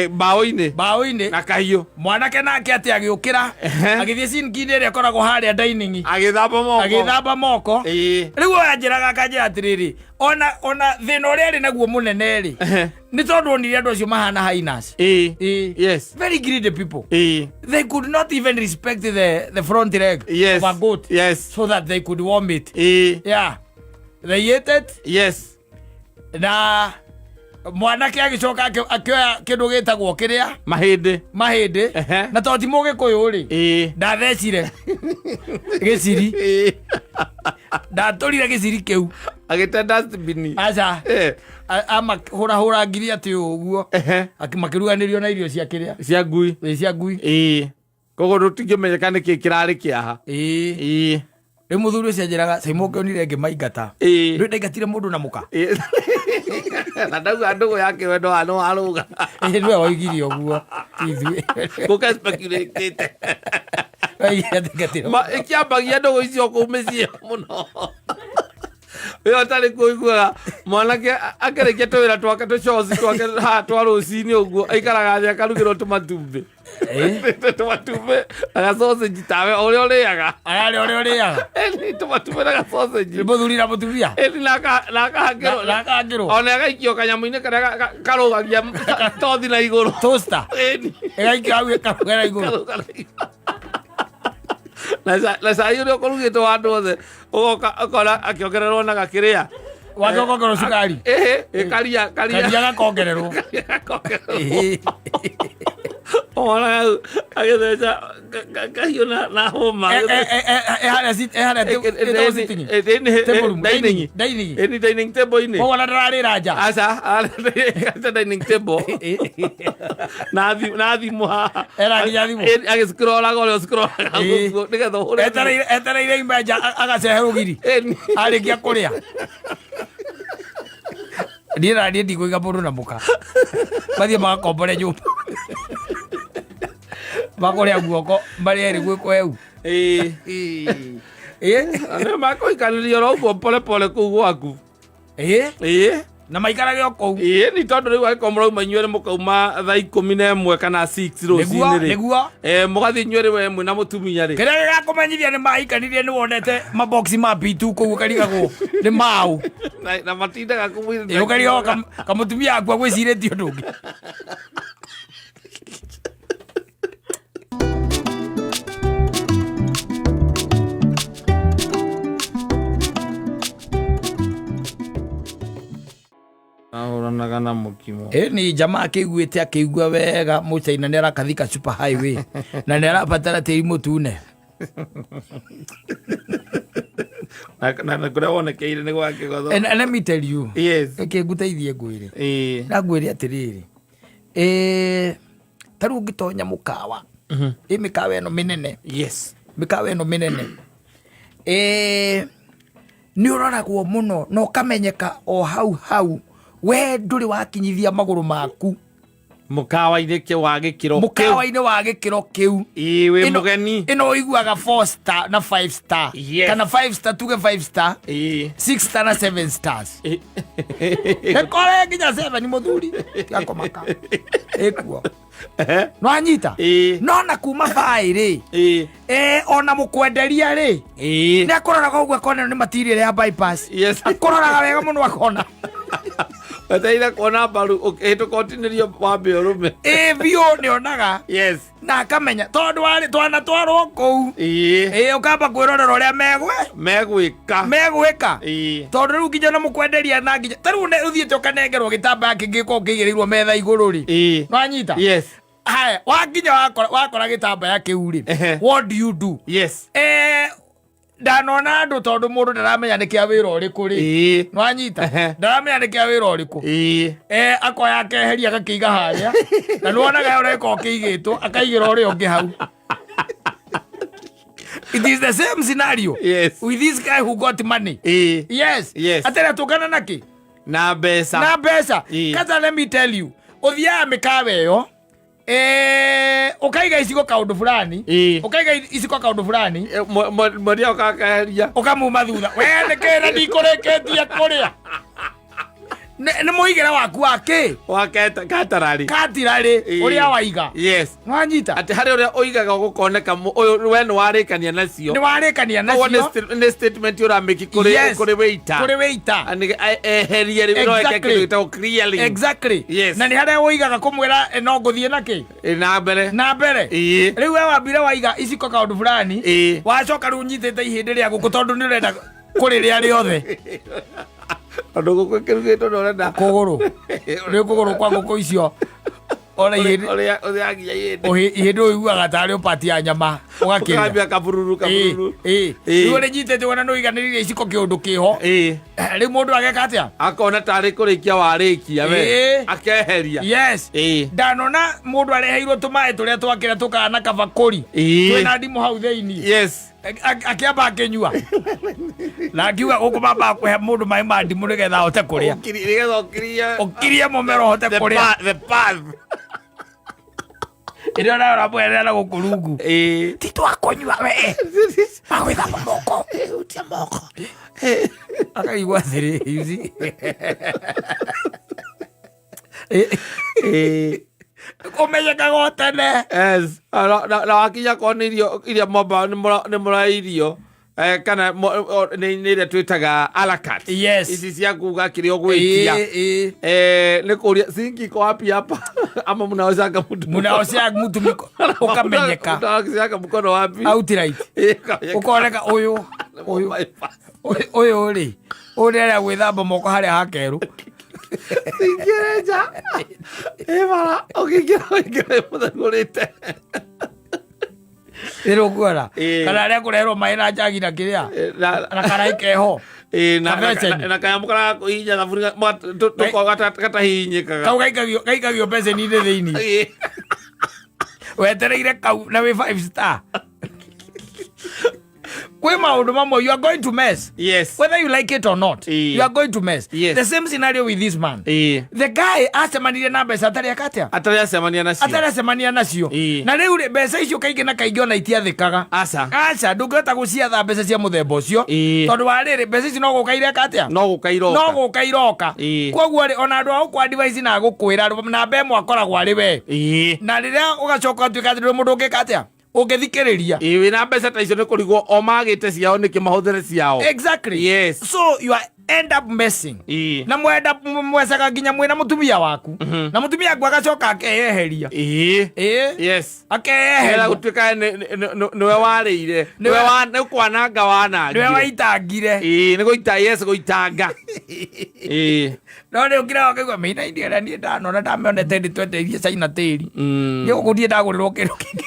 Mbaũ-inĩ. Mbaũ-inĩ. Na kahiũ. Mwanake nake atĩ agĩũkĩra, agĩthiĩ sinki-inĩ ĩrĩa ĩkoragwo harĩa dining, agĩthamba moko. Agĩthamba moko. Rĩu oya njĩraga akanjĩra atĩrĩrĩ, ona thĩna ũrĩa arĩ naguo mũnene rĩ, nĩ tondũ onire andũ acio mahana hyenas. Very greedy people. They could not even respect the front leg of a goat so that they could warm it. Yeah, they ate it. Na mwanake agĩcoka akĩoya kĩndũ gĩtagwo kĩrĩa? Mahĩndĩ. Mahĩndĩ. Na tondũ ti mũgĩkũyũ rĩ, ndathecire gĩciri. Ndatũrire gĩciri kĩu. Agĩte dustbin. Aca. Amahũrahũra ngiri atĩ ũguo. Makĩruganĩrio na irio cia kĩrĩa? Cia ngui. Ĩ, cia ngui. Koguo tũtingĩmenyeka nĩkĩ kĩrarĩ kĩaha. Rĩu mũthuri ũcio anjĩraga caima ũkĩonire ngĩmaingata. Rĩu ndaingatire mũndũ na mũka. Na ndauga ndũgũ ya kĩwendo wa nĩ warũga. Ĩ, nĩwe woigire ũguo, ti ithuĩ. Gũka speculate. Woigire ndaingatire. Ĩkĩambagia ndũgũ icio kũu mĩciĩ mũno ĩyo tarĩ kũiguaga mwanake akĩrĩkia tũwĩra twake tũcoci twake haha twa rũcinĩ ũguo aikaraga thĩ akarugĩrwo tũmatumbĩ. Tũmatumbĩ na gacocenji tawe ũrĩa ũrĩaga. Ararĩa ũrĩa ũrĩaga. Ĩni tũmatumbĩ na gacocenji. Nĩ mũthuri na mũtumia. Ĩni na akahangĩrwo. Na akahangĩrwo. Ona agaikio kanyamũ-inĩ karĩa karũgagia tothi na igũrũ. Toaster. Ĩni. Ĩgaikio hau ĩkarũgera igũrũ. Karũga na igũrũ. Na cai ũrĩa ũkũrugĩtwo wa andũ othe ũgoka ũkona akĩongererwo na gakĩrĩa. Wake ũkongerwo cukari. Ĩhĩ, karia karia. Karia gakongererwo. Karia gakongererwo. Ĩhĩ. Ona hau agĩtheca kahiũ na hũma. Harĩa harĩa ĩtagwo sitting. Table room, Dining. dining. Ĩni dining table-inĩ. Koguo ona ndararĩra nja. Aca, ararĩra dining table. Na thimũ haha. Era nginya thimũ. Agĩscrollaga ũrĩa ũscrollaga ũguo nĩgetha ũhũre thimũ. Etereire ime nja agacehe rũgiri. Ĩni. Arĩkia kũrĩa. Niĩ na niĩ ndikũiga mũndũ na mũka. Mathiĩ magakombore nyũmba. Makũrĩa guoko marĩ erĩ gwĩ kweu. Ĩĩ. Ĩĩ. Nĩ makũikanĩria oro ũguo pole pole kũu gwaku. Ĩĩ. Ĩĩ. Na maikarage o kũu. Ĩĩ ni tondũ rĩu angĩkorwo mũrauma inyuerĩ mũkauma thaa 11 kana 6 rũcinĩ rĩ. Nĩguo. Mũgathiĩ inyuerĩ we mwĩ na mũtumia rĩ. Kĩrĩa gĩgakũmenyithia nĩ mahikanirie nĩ wonete maboxi ma B2 kũu ũkarigagwo nĩ maũ. Na matindaga kũmwĩrĩra. Ũkarigagwo kamũtumia aku agwĩcirĩtie ũndũ ũngĩ. Ahũranaga na mũkimo. Ĩni jamaa akĩiguĩte akĩigua wega mũchaina nĩ arakathika super highway na nĩ arabatara tĩri mũtune. Na kũrĩa wonekeire nĩ gwa kĩgotho. And let me tell you. Yes. Reke ngũteithie ngwĩre. Ĩĩ. Na ngwĩre atĩrĩrĩ. Ta rĩu ũngĩtonya mũkawa. Ĩ mĩkawa ĩno mĩnene. Yes. Mĩkawa ĩno mĩnene. Nĩ ũroragwo mũno na ũkamenyeka o hau hau. We ndũrĩ wakinyithia magũrũ maku. Mũkawa-inĩ wa gĩkĩro kĩu. Mũkawa-inĩ wa gĩkĩro kĩu. Ĩĩ, wĩ mũgeni. Ĩno ũiguaga 4 star na 5 star. Yes. Kana 5 star tuge 5 star. Ĩĩ. 6 star na 7 stars. Ĩĩ. Ĩkore nginya 7 mũthuri. Tigakomaka. Ĩkuo. No anyita. Ĩĩ. No na kuma baĩ rĩ. Ĩĩ. Ona mũkwenderia rĩ. Ĩĩ. Nĩ akũroraga ũguo akona nĩ material ya bypass. Yes. Akũroraga wega mũno akona. Wetereire kuona mbaru ũkĩhĩtũka ũtinĩrio wambe ũrũme. Ĩĩ biũ nĩ onaga. Yes. Na akamenya tondũ warĩ twana twarwo kũu. Ĩĩ. Ĩĩ ũkamba kwĩrorera ũrĩa Megwĩka. Megwĩka. Ĩĩ. Tondũ rĩu nginya na mũkwenderia na nginya ta rĩu ũthiĩte ũkanengerwo gĩtambaya kĩngĩ gĩkoragwo kĩigĩrĩirwo metha igũrũ rĩ. Ĩĩ. Nĩwanyita? Yes. Haya, wakinya wakora gĩtambaya kĩu rĩ. What do you do? Yes. Ndanona andũ tondũ mũndũ ndaramenya nĩ kĩa wĩra ũrĩkũ rĩ. Ĩĩ. Nĩwanyita? Ndaramenya nĩ kĩa wĩra ũrĩkũ. Ĩĩ. Akoya akeheria agakĩiga harĩa. Na nĩwonaga ũrĩa gĩkoragwo kĩigĩtwo, akaigĩra ũrĩa ũngĩ hau. It is the same scenario. Yes. With this guy who got money. Ĩĩ. Yes. Yes. Atĩrĩ tũkana na kĩ? Na mbeca. Na mbeca. Ĩĩ. Kwanza let me tell you. Ũthiaga mĩkawa ĩyo, ũkaiga icigo kaũndũ fulani. Ĩĩ. Ũkaiga icigo kaũndũ fulani. Mwendia ũkakeheria. Ũkamuma thutha. We nĩ kĩ na ndikũrĩkĩtie kũrĩa? Nĩ mũigĩre waku wa kĩ? Wa katararĩ. Katirarĩ, Ĩĩ. ũrĩa waiga. Yes. Nĩwanyita? Atĩ harĩ ũrĩa ũigaga ũgũkoneka ũyũ we nĩwarĩkania nacio. Nĩwarĩkania Koguo nacio. nĩ statement ũramĩki Yes. kũrĩ waiter. Kũrĩ waiter. Eherie rĩu no eke Exactly. kĩndũ gĩtagwo clearing. Exactly. Yes. Na nĩ harĩa ũigaga kũmwĩra, no ngũthiĩ na kĩ? Na mbere. Na mbere. Ĩĩ. Rĩu we wambire waiga iciko kaũndũ fulani. Ĩĩ. Wacoka rĩu ũnyitĩte ihĩndĩ rĩa ngũkũ tondũ nĩ ũrenda kũrĩrĩa rĩothe. Tondũ ngũkũ ĩkĩrugĩtwo na ũrenda Kũgũrũ. Rĩu kũgũrũ kwa ngũkũ icio. Ona ihĩndĩ. Ũrĩa ũrĩagia ihĩndĩ. Ihĩndĩ ũiguaga tarĩ ũpati ya nyama, ũgakĩrĩa. Ũkambia kabururu, kabururu. Ĩĩ, ĩĩ. Ĩĩ. Rĩu ũrĩnyitĩte wona nĩ ũiganĩrĩire iciko kĩũndũ kĩho. Ĩĩ. Rĩu mũndũ ageka atĩa? Akona tarĩ kũrĩkia warĩkia we. Ĩĩ. Akeheria. Yes. Ĩĩ. Ndanona mũndũ areheirwo tũmaĩ tũrĩa twakĩra tũkaga na kabakũri. Ĩĩ. Twĩna ndimũ hau thĩinĩ. Yes. Akĩamba akĩnyua. Na akiuga gũkũ mambaga kũhe mũndũ maĩ ma ndimũ nĩgetha ahote kũrĩa. Nĩgetha ũkirie. Ũkirie mũmero ũhote kũrĩa. The path. Ĩrĩa nayo ũramũherera na gũkũ rungu. Ĩĩ. Ti twakũnyua we. Magwĩthamba moko. Hutia moko. Akaigua atĩrĩ, you see. Ĩĩ. Ũmenyekaga o tene. Yes. Na wakinya korwo nĩ irio iria mwamba nĩ mũrairio, kana nĩ iria twĩtaga a la carte. Yes. Ici cia kuga kĩrĩa ũgwĩtia. Ĩĩ, ĩĩ. Nĩ kũria sinki iko wapi hapa ama mnaoshanga mtu? Munaocea mtu ũkamenyeka. Mnaoshanga mkono wapi? Outright. Ĩĩ, ũkamenyeka. Ũkoneka ũyũ ũyũ Bypass. Ũyũ rĩ, ũyũ nĩ arĩa gwĩthamba moko harĩa hakerũ. Ingĩre nja ĩ bara ũkĩingĩra ũingĩra mũthagũrĩte. Nĩ ũkuona. Ĩĩ. Kana arĩa kũreherwo maĩ na njagi na kĩrĩa na na karai keho. Ĩĩ, Kabeceni. na kanyamũ karĩa kũhihinya thabuni gatahihinyĩkaga. Kau gaikagio beceni-inĩ thĩinĩ. Wetereire kau na wĩ five star. Kwĩ maũndũ mamwe you are going to mess. Whether you like it or not, you are going to mess. The same scenario with this man. The guy acemanirie na mbeca atarĩ eka atĩa? Atarĩ acemania nacio. Atarĩ acemania nacio. Na rĩu rĩ, mbeca icio kaingĩ na kaingĩ ona itiathĩkaga. Aca. Aca, ndũngĩhota gũciatha mbeca cia mũthemba ũcio. Tondũ wa rĩrĩ, mbeca ici no gũka ireka atĩa? No gũka iroka. No gũka iroka. Koguo rĩ, ona andũ a gũkũ advice na gũkwĩra namba ĩmwe akoragwo arĩ we. Na rĩrĩa ũgacoka ũtuĩka atĩ ndũrĩ mũndũ ũngĩka atĩa? Ũngĩthikĩrĩria. Ĩĩ, wĩna mbeca ta icio nĩ kũrigwo o magĩte ciao nĩkĩ mahũthĩre ciao. So you are end up messing. Na mwenda mwecaga nginya mwĩna mũtumia waku, na mũtumia waku agacoka akeyeheria. Ĩĩ. Akeyeheria. Akeyeheria. Gũtuĩka nĩwe warĩire. Nĩwe nĩ kwananga wanangire. Nĩwe waitangire. Ĩĩ, nĩ gũita, yes, gũitanga. Ĩĩ. No rĩu kĩrĩa wakaigua mĩina irio ĩrĩa niĩ ndanona ndamĩonete ndĩ twendeirie caina tĩri. Nĩ gũkũ niĩ ndagũrĩrwo kĩndũ kĩngĩ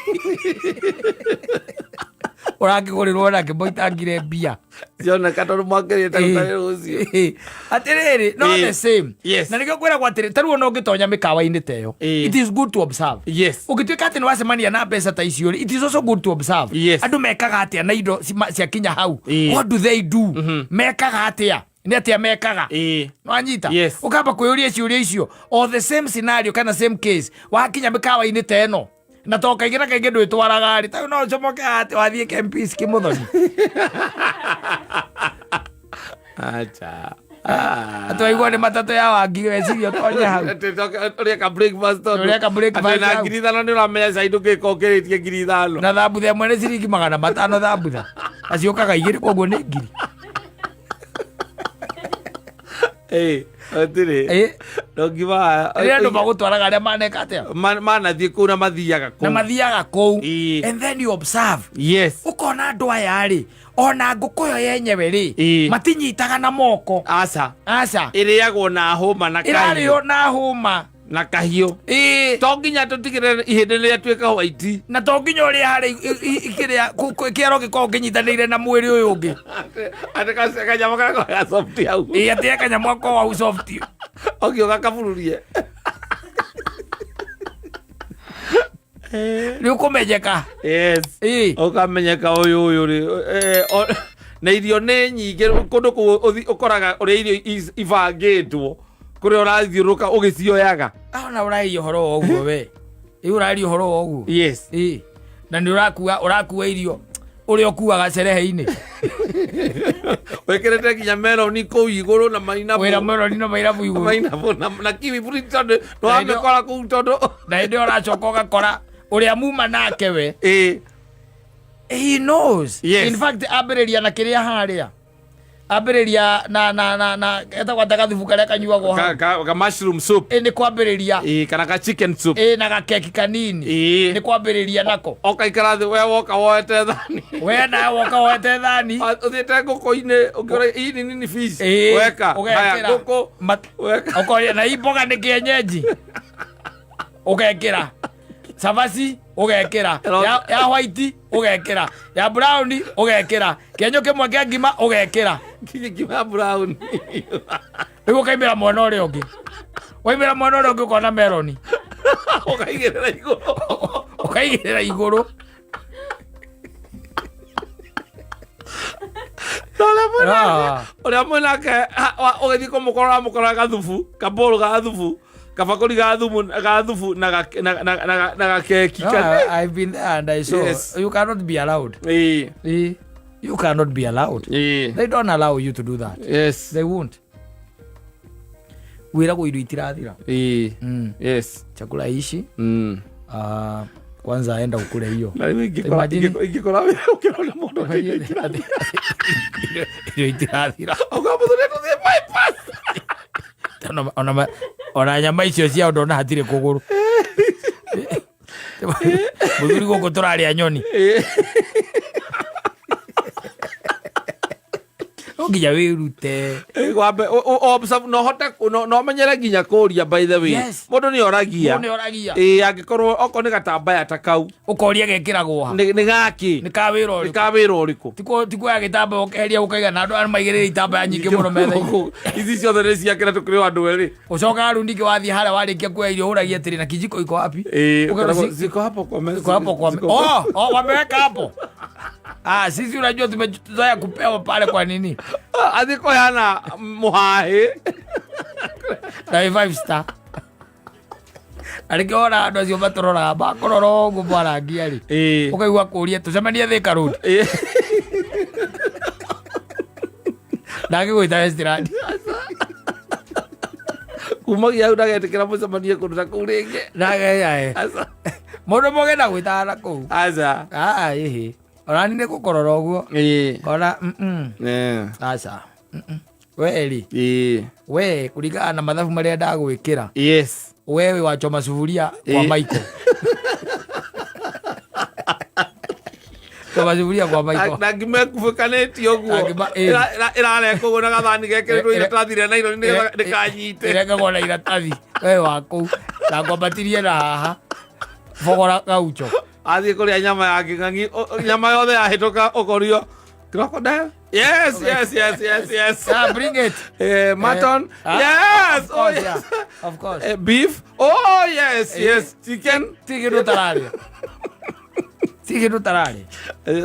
ũrakĩgũrĩrwo nakĩ mboitangire mbia. Cioneka tondũ mwakĩrĩte gũtarĩ rũciũ. Atĩrĩrĩ, no the same. Na nĩkĩo kwĩragwo atĩrĩ, ta rĩu ona ũngĩtonya mĩkawa-inĩ ta ĩyo, it is good to observe. Ũngĩtuĩka atĩ nĩ wacemania na mbeca ta icio rĩ, it is also good to observe. Andũ mekaga atĩa na indo ciakinya hau? What do they do? Mekaga atĩa? Nĩ atĩa mekaga? Nwanyita? Yes. Ũkamba kwĩyũria ciũria icio. O the same scenario kana same case, wakinya mĩkawa-inĩ ta ĩno, na to kaingĩ na kaingĩ ndwĩtwaraga rĩ, ta rĩu no ũcomoke atĩ wathiĩ Kempinski Kĩmũthoni. Acha. Atĩ waigua nĩ matatũ ya Wangigĩ, weciria ũtonye hau. Ũrĩa ka breakfast tondũ Ũrĩa ka breakfast atĩ na hau. 5,000 nĩ ũramenya cai ndũngĩka ũkĩrĩtie 5,000. Na thambutha ĩmwe nĩ ciringi 500 thambutha. Na ciũkaga igĩrĩ, koguo nĩ ngiri. Ĩĩ, hatirĩ. No ngima. Rĩrĩa andũ magũtwaraga arĩa maneka atĩa? Manathiĩ kũu na mathiaga Na kũu. mathiaga kũu. And then you observe. Ũkona andũ aya rĩ, ona ngũkũ ĩyo yenyewe rĩ, matinyitaga na moko. Aca. Aca. Ĩrĩagwo na hũma na kahiũ. Ĩrarĩo na hũma. Na kahiũ. To nginya tũtigĩrĩre ihĩndĩ rĩrĩa tuĩka white. Na to nginya ũrĩe harĩa kĩrĩa, kĩaro gĩkoragwo kĩnyitanĩire na mwĩrĩ ũyũ ũngĩ. Atĩ kanyamũ karĩa ga soft hau. Ĩĩ, atĩ kanyamũ gakoragwo hau soft. Ũngĩũka kabururie. Nĩ ũkũmenyeka. Ũkamenyeka ũyũ rĩ. Na irio nĩ nyingĩ kũndũ kũu ũkoraga ũrĩa irio ibangĩtwo kũrĩa ũrathiũrũrũka ũgĩcioyaga. Ona ũraria ũhoro wa ũguo we. Ĩ, ũraria ũhoro wa ũguo. Na nĩ ũrakua irio ũrĩa ũkuaga cerehe-inĩ. Wĩkĩrĩte nginya meloni kũu igũrũ na mainabu. Wĩra meloni na mainabu igũrũ. Mainabu na kiwi fruit tondũ nĩ Na hĩndĩ wamĩkora kũu tondũ. Na hĩndĩ ĩyo ũracoka ũgakora ũrĩa muma nake we. He knows. In fact, ambĩrĩria na kĩrĩa harĩa. Ambĩrĩria na etagwo atĩa gathubu karĩa kanyuagwo hau? Ka mushroom soup. Ĩ, nĩ kwambĩrĩria. Ĩ, kana ka chicken soup. Ĩ, na gakeki kanini. Nĩ kwambĩrĩria nako. Ũkaikara thĩ we woka woete thani. We nawe woka woete thani. Ũthiĩte ngũkũ-inĩ, ũkĩona hii ni nini fish. Weka. Ũgekĩra. Haya, ngũkũ. Weka. Ũkoria, na hii mboga nĩ kienyeji. Ũgekĩra. Cabaci ũgekĩra. Ĩro- Ya white ũgekĩra. Ya brown ũgekĩra. Kĩenyũ kĩmwe kĩa ngima ũgekĩra. Nginya ngima ya brown. Rĩu ũkaimĩra mwena ũrĩa ũngĩ. Waimĩra mwena ũrĩa ũngĩ ũkona meloni. Ũkaigĩrĩra igũrũ. Ũkaigĩrĩra igũrũ. Na ũrĩa mwenake, ũgĩthiĩ kũmũkora ũramũkora gathubu, kabũrũ ga thubu, kabakũri ga thubu, ga thubu na gakeki. No, I've been there and I saw. You cannot be allowed. You cannot be allowed. They don't allow you to do that. They won't. Wĩragwo irio itirathira. Ĩĩ. Yes. Chakula ici. Kwanza enda ukule hiyo. Na rĩu ingĩkora Imagine- ingĩkora wĩra ũkĩrona mũndũ akĩirio itirathira. Irio itirathira. Auga mũthuri tũthiĩ bypass. Ona nyama icio ciao ndona hatirĩ kũgũrũ. Mũthuri, gũkũ tũrarĩa nyoni. No nginya wĩrute. Ĩĩ, wambe observe, no hote no menyere nginya kũria, by the way. Mũndũ nĩ oragia. Mũndũ nĩ oragia. Ĩĩ, angĩkorwo okorwo nĩ gatambaya ta kau. Ũkoria gekĩragwo ha. Nĩ gaki. Nĩ ka wĩra Nĩ ka wĩra ũrĩkũ? Tikuoya gĩtambaya ũkeheria ũkaiga na andũ arĩa maigĩrĩire itambaya nyingĩ mũno metha-inĩ. Ici ciothe nĩ ciakĩra tũkĩrĩ o andũ erĩ. Ũcokaga rĩu ningĩ wathiĩ harĩa warĩkia kuoya irio ũragia atĩrĩ, na kijiko iko wapi? Ĩĩ, Ũkerwo ũkoragwo- ziko hapo kwa meza. Ziko hapo kwa Oh, wameweka hapo. Ah, sisi unajua tumezoea kupewa pale kwa nini? Ah, athiĩ kũheana mũhahĩ. Na wĩ five star. Arĩkĩ wona andũ acio matũroraga makũrora ũguo mwarangia rĩ. Ũkaigua kũria tũcemanie Thika Road. Ndangĩgwĩta Westland. Kumagia hau ndagetĩkĩra mũcemanie kũndũ ta kũu rĩngĩ. Ndagea. Aca. Mũndũ mũgena gwĩtaga na kũu. Aca. Ah, ĩhĩ. Ona nĩ gũkũrora ũguo. Kona Aca. We rĩ. We kũringana na mathabu marĩa ndagwĩkĩra. We wĩ wachoma sufuria kwa Michael. Choma sufuria kwa Michael. Na ngima ĩkubĩkanĩtie ũguo. Na ngima, ĩĩ. Ĩrarekwo ũguo na gathani gekĩrĩtwo iratathi rĩa naironi nĩgetha ndĩkanyite. Ĩrekagwo na iratathi. We wa kũu. Na ngwambatirie na haha. Bogora gaucho. Athiĩ kũrĩa nyama ya kĩng'ang'i, nyama yothe yahĩtũka ũkorio crocodile. Yes, yes, yes, yes, yes. Yeah, bring it. Mutton. Ah, Yes. of course, Oh, yes. yeah. Of course. Beef. Oh, yes, yes. Chicken. Ti kĩndũ ũtararĩa. Ti kĩndũ ũtararĩa.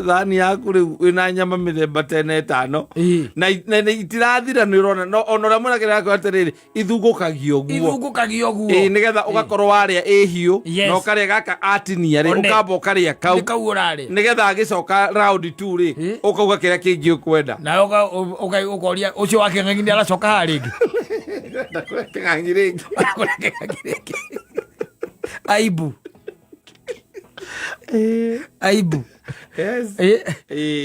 Thani yaku rĩu wĩna nyama mĩthemba tene ĩtano. Na itirathira nĩ ũrona no ona ũrĩa mwena kĩrĩa akwĩra atĩrĩrĩ, ithungũkagio ũguo. Ithungũkagio ũguo. Ĩĩ, nĩgetha ũgakorwo warĩa ĩ hiũ na ũkarĩa gaka atinia rĩ, One. ũkamba ũkarĩa kau. Nĩ kau ũrarĩa. Nĩgetha agĩcoka round 2 rĩ, ũkauga kĩrĩa kĩngĩ ũkwenda. Nawe ũkoria ũcio wa kĩng'ang'i nĩ aracoka haha rĩngĩ. Ndakũrĩa kĩng'ang'i rĩngĩ. Ndakũrĩa kĩng'ang'i rĩngĩ. Aibu. Aibu. Yes.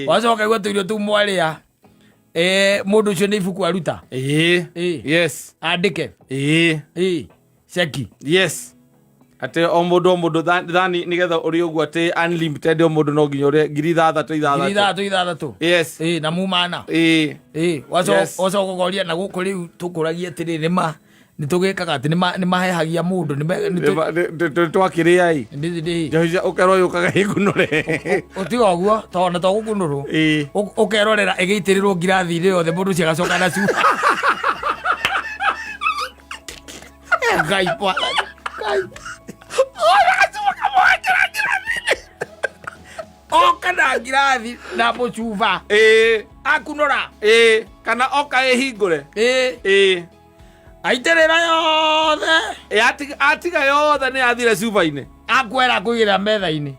Wacoka igua tũirio tũu mwarĩa. Mũndũ ũcio nĩ ibuku aruta. Yes. Andĩke. Ceki. Yes. Atĩ o mũndũ o mũndũ thani nĩgetha ũrĩ ũguo atĩ unlimited o mũndũ no nginya ũrĩe ngiri ithathatũ ithathatũ. Ngiri ithathatũ ithathatũ. Yes. Na mumana. Yes. Wacoka ũkoria na gũkũ rĩu tũkũragia atĩrĩ nĩ ma nĩ tũgĩkaga atĩ nĩ mahehagia mũndũ, nĩ nĩ Twakĩrĩa ĩ. Nĩ- Njohi cia ũkerwo yũkaga ĩkunũre. Ũtiga ũguo, tondũ na to gũkunũrwo. Ũkerorera ĩgĩitĩrĩrwo ngirathi-inĩ yothe, mũndũ ũcio agacoka na cuba. Ngai bwana. Ngai. Oka na ngirathi na mũcuba. Akunũra. Kana oka ĩhingũre. Aitĩrĩra yothe. Atiga yothe nĩ yathira cuba-inĩ. Akwera kũigĩrĩra metha-inĩ.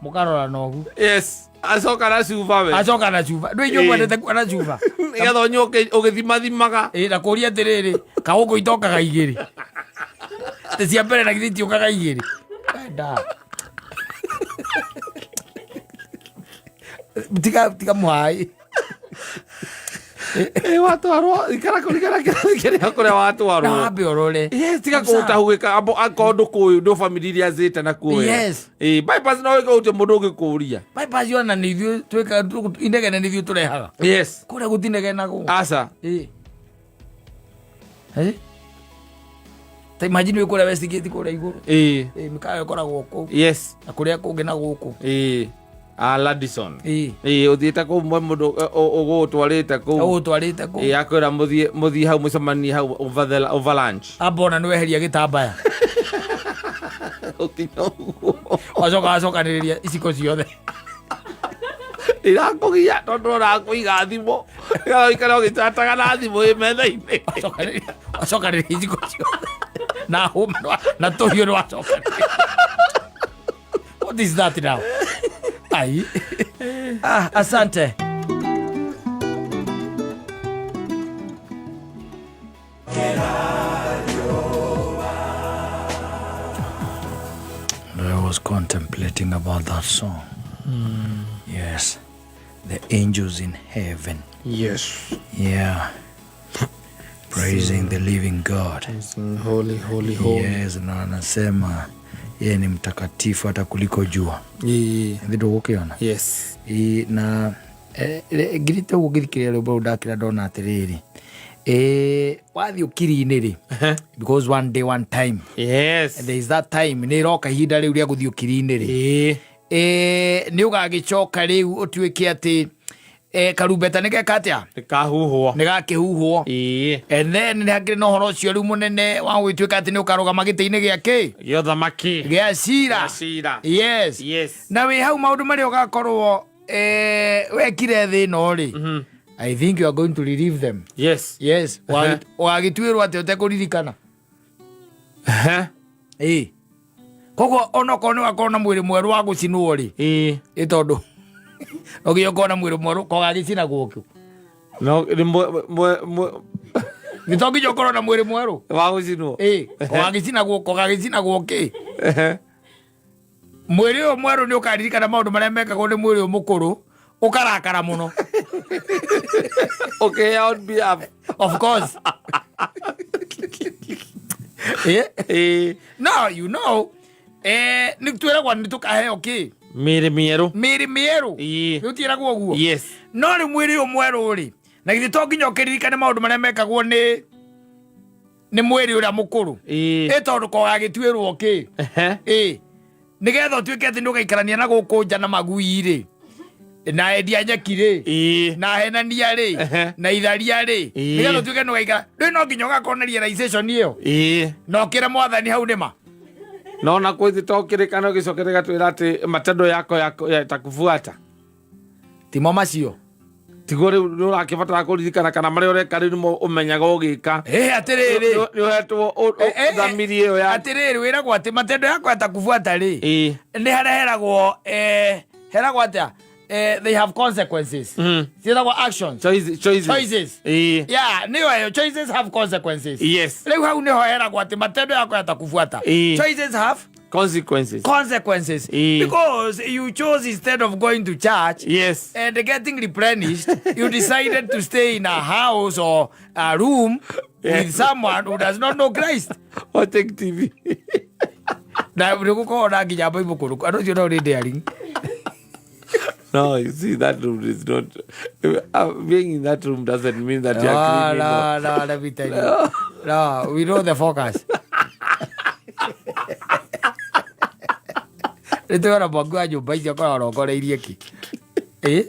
Mũkarora na ũguo. Yes. Acoka na cuba we. Acoka na cuba. Ndũĩ inyuĩ mwendete kuona cuba. Nĩgetha ũnyue ũgĩthimathimaga. Na kũria atĩrĩrĩ, kagũkũ itokaga igĩrĩ. Tĩ cia mbere na githĩ itiũkaga igĩrĩ. Enda. Tiga mũhai. Watwarwo, ikara kũringana kĩrathi kĩrĩa kũrĩa watwarwo. Na wambe ũrore. Yes, tiga kũũtahũgĩka, ambo akorwo ndũkũĩ, ndũ family iria zĩte na kuo wega. Yes. Bypass no wĩke ũtĩ mũndũ ũngĩkũria. Bypass yona nĩ ithuĩ twĩka, inegene nĩ ithuĩ tũrehaga. Yes. Kũrĩa gũtinegenagwo. Aca. Ta imagine wĩ kũrĩa Westgate kũrĩa igũrũ. Mĩkawa ĩkoragwo kũu. Yes. Na kũrĩa kũngĩ na gũkũ. Ladison. Ũthiĩte kũu mũndũ, ũgũtwarĩte kũu. Ũgũtwarĩte kũu. Akwĩra mũthiĩ hau mũcemanie hau over lunch. Amba ona nĩ weheria gĩtambaya. Ũkinya ũguo. Wacoka wacokanĩrĩria iciko ciothe. Irakũgia tondũ ũrakũiga thimũ. Nĩgetha ũikare ũgĩchataga na thimũ ĩ metha-inĩ. Wacokanĩrĩria iciko ciothe. Na hũma na tũhiũ nĩ wacokanĩrĩria. What is that now? Ai. Asante. Was contemplating about that song. Yes, the angels in heaven. Yeah. Praising the living God. Holy, holy, holy. Yes, na anasema yeye ni mtakatifu hata kuliko jua. Yeah. Thĩ ndũgũkĩona? Yes. Ĩ, na ngirĩte ũguo ngĩthikĩrĩria rwĩmbo rũu ndakĩra ndona atĩrĩrĩ, wathiĩ ũkiri-inĩ rĩ, because one day, one time, there is that time nĩ ĩroka ihinda rĩu rĩa gũthiĩ ũkiri-inĩ rĩ, nĩ ũgagĩcoka rĩu ũtuĩke atĩ karumbeta nĩ geka atĩa? Nĩkahuhwo. Nĩ gakĩhuhwo. And then nĩ hakĩrĩ na ũhoro ũcio rĩu mũnene wa gũgĩtuĩka atĩ nĩ ũkarũgama gĩtĩ-inĩ gĩa kĩ? Gĩa ũthamaki. Gĩa cira. Gĩa cira. Yes. Na wĩ hau maũndũ marĩa ũgakorwo wekire thĩ ĩno rĩ, I think you are going to relive them. Yes. Ũgagĩtuĩrwo atĩ ũtekũririkana. Ĩ, koguo onokorwo nĩ wakorwo na mwĩrĩ mwerũ wa gũcinwo rĩ, ĩ tondũ no nginya ũkorwo na mwĩrĩ mwerũ kogagĩcinagwo kũ? No nĩ mwe mwe mwe Nĩ to nginya ũkorwo na mwĩrĩ mwerũ wa gũcinwo. Ĩ, kogagĩcinagwo kogagĩcinagwo kĩ? Mwĩrĩ ũyũ mwerũ nĩ ũkaririkana maũndũ marĩa mekagwo nĩ mwĩrĩ ũyũ mũkũrũ, ũkarakara mũno. Okay, on behalf. Of course. Eh? Ĩĩ. No you know, nĩ twĩragwo nĩ tũkaheo kĩ? Mĩĩrĩ mĩerũ. Mĩĩrĩ mĩerũ. Ĩĩ. Nĩ ũtiĩragwo ũguo? Yes. No rĩu mwĩrĩ ũyũ mwerũ rĩ, na githĩ to nginya ũkĩririkane maũndũ marĩa mekagwo nĩ mwĩrĩ ũrĩa mũkũrũ? Ĩĩ. Ĩ, tondũ kogagĩtuĩrwo kĩ? Ĩ, nĩgetha ũtuĩke atĩ nĩ ũgaikarania na gũkũ nja na magui rĩ, na endia nyeki rĩ, na henania rĩ, na itharia rĩ, nĩgetha ũtuĩke nĩ ũgaikara rĩu, no nginya ũgakorwo na realization ĩyo na ũkĩre Mwathani hau nĩma. No na kwĩthi to kĩrĩkano gĩcoke gĩgatwĩra atĩ matendo yako yatakufuata. Timo macio. Tiguo rĩu nĩ ũrakĩbatara kũririkana kana marĩa ũreka rĩu nĩmo ũmenyaga ũgĩka. Ĩ, atĩrĩrĩ. Nĩ ũhetwo thamiri ĩyo ya Atĩrĩrĩ, wĩragwo atĩ matendo yako yatakufuata rĩ, nĩ harĩa heragwo, heragwo atĩa? They have consequences. Ciĩtagwo actions. Choices, choices. Choices. Yeah, nĩyo ĩyo, choices have consequences. Rĩu hau nĩho heragwo atĩ matendo yako yatakufuata. Choices have consequences. Consequences. Because you chose, instead of going to church and getting replenished, you decided to stay in a house or a room with someone who does not know Christ. Watching TV. Na nĩ gũkorwo na nginya Bible kũrũ andũ acio no nĩ daring. No, you see, that room is not. Being in that room doesn't mean that you are No, criminal. no, no, let me tell you. No, we know the focus. Nĩ twĩona mwangi wa nyũmba icio akoragwo arongoreirie kĩ? Ĩ?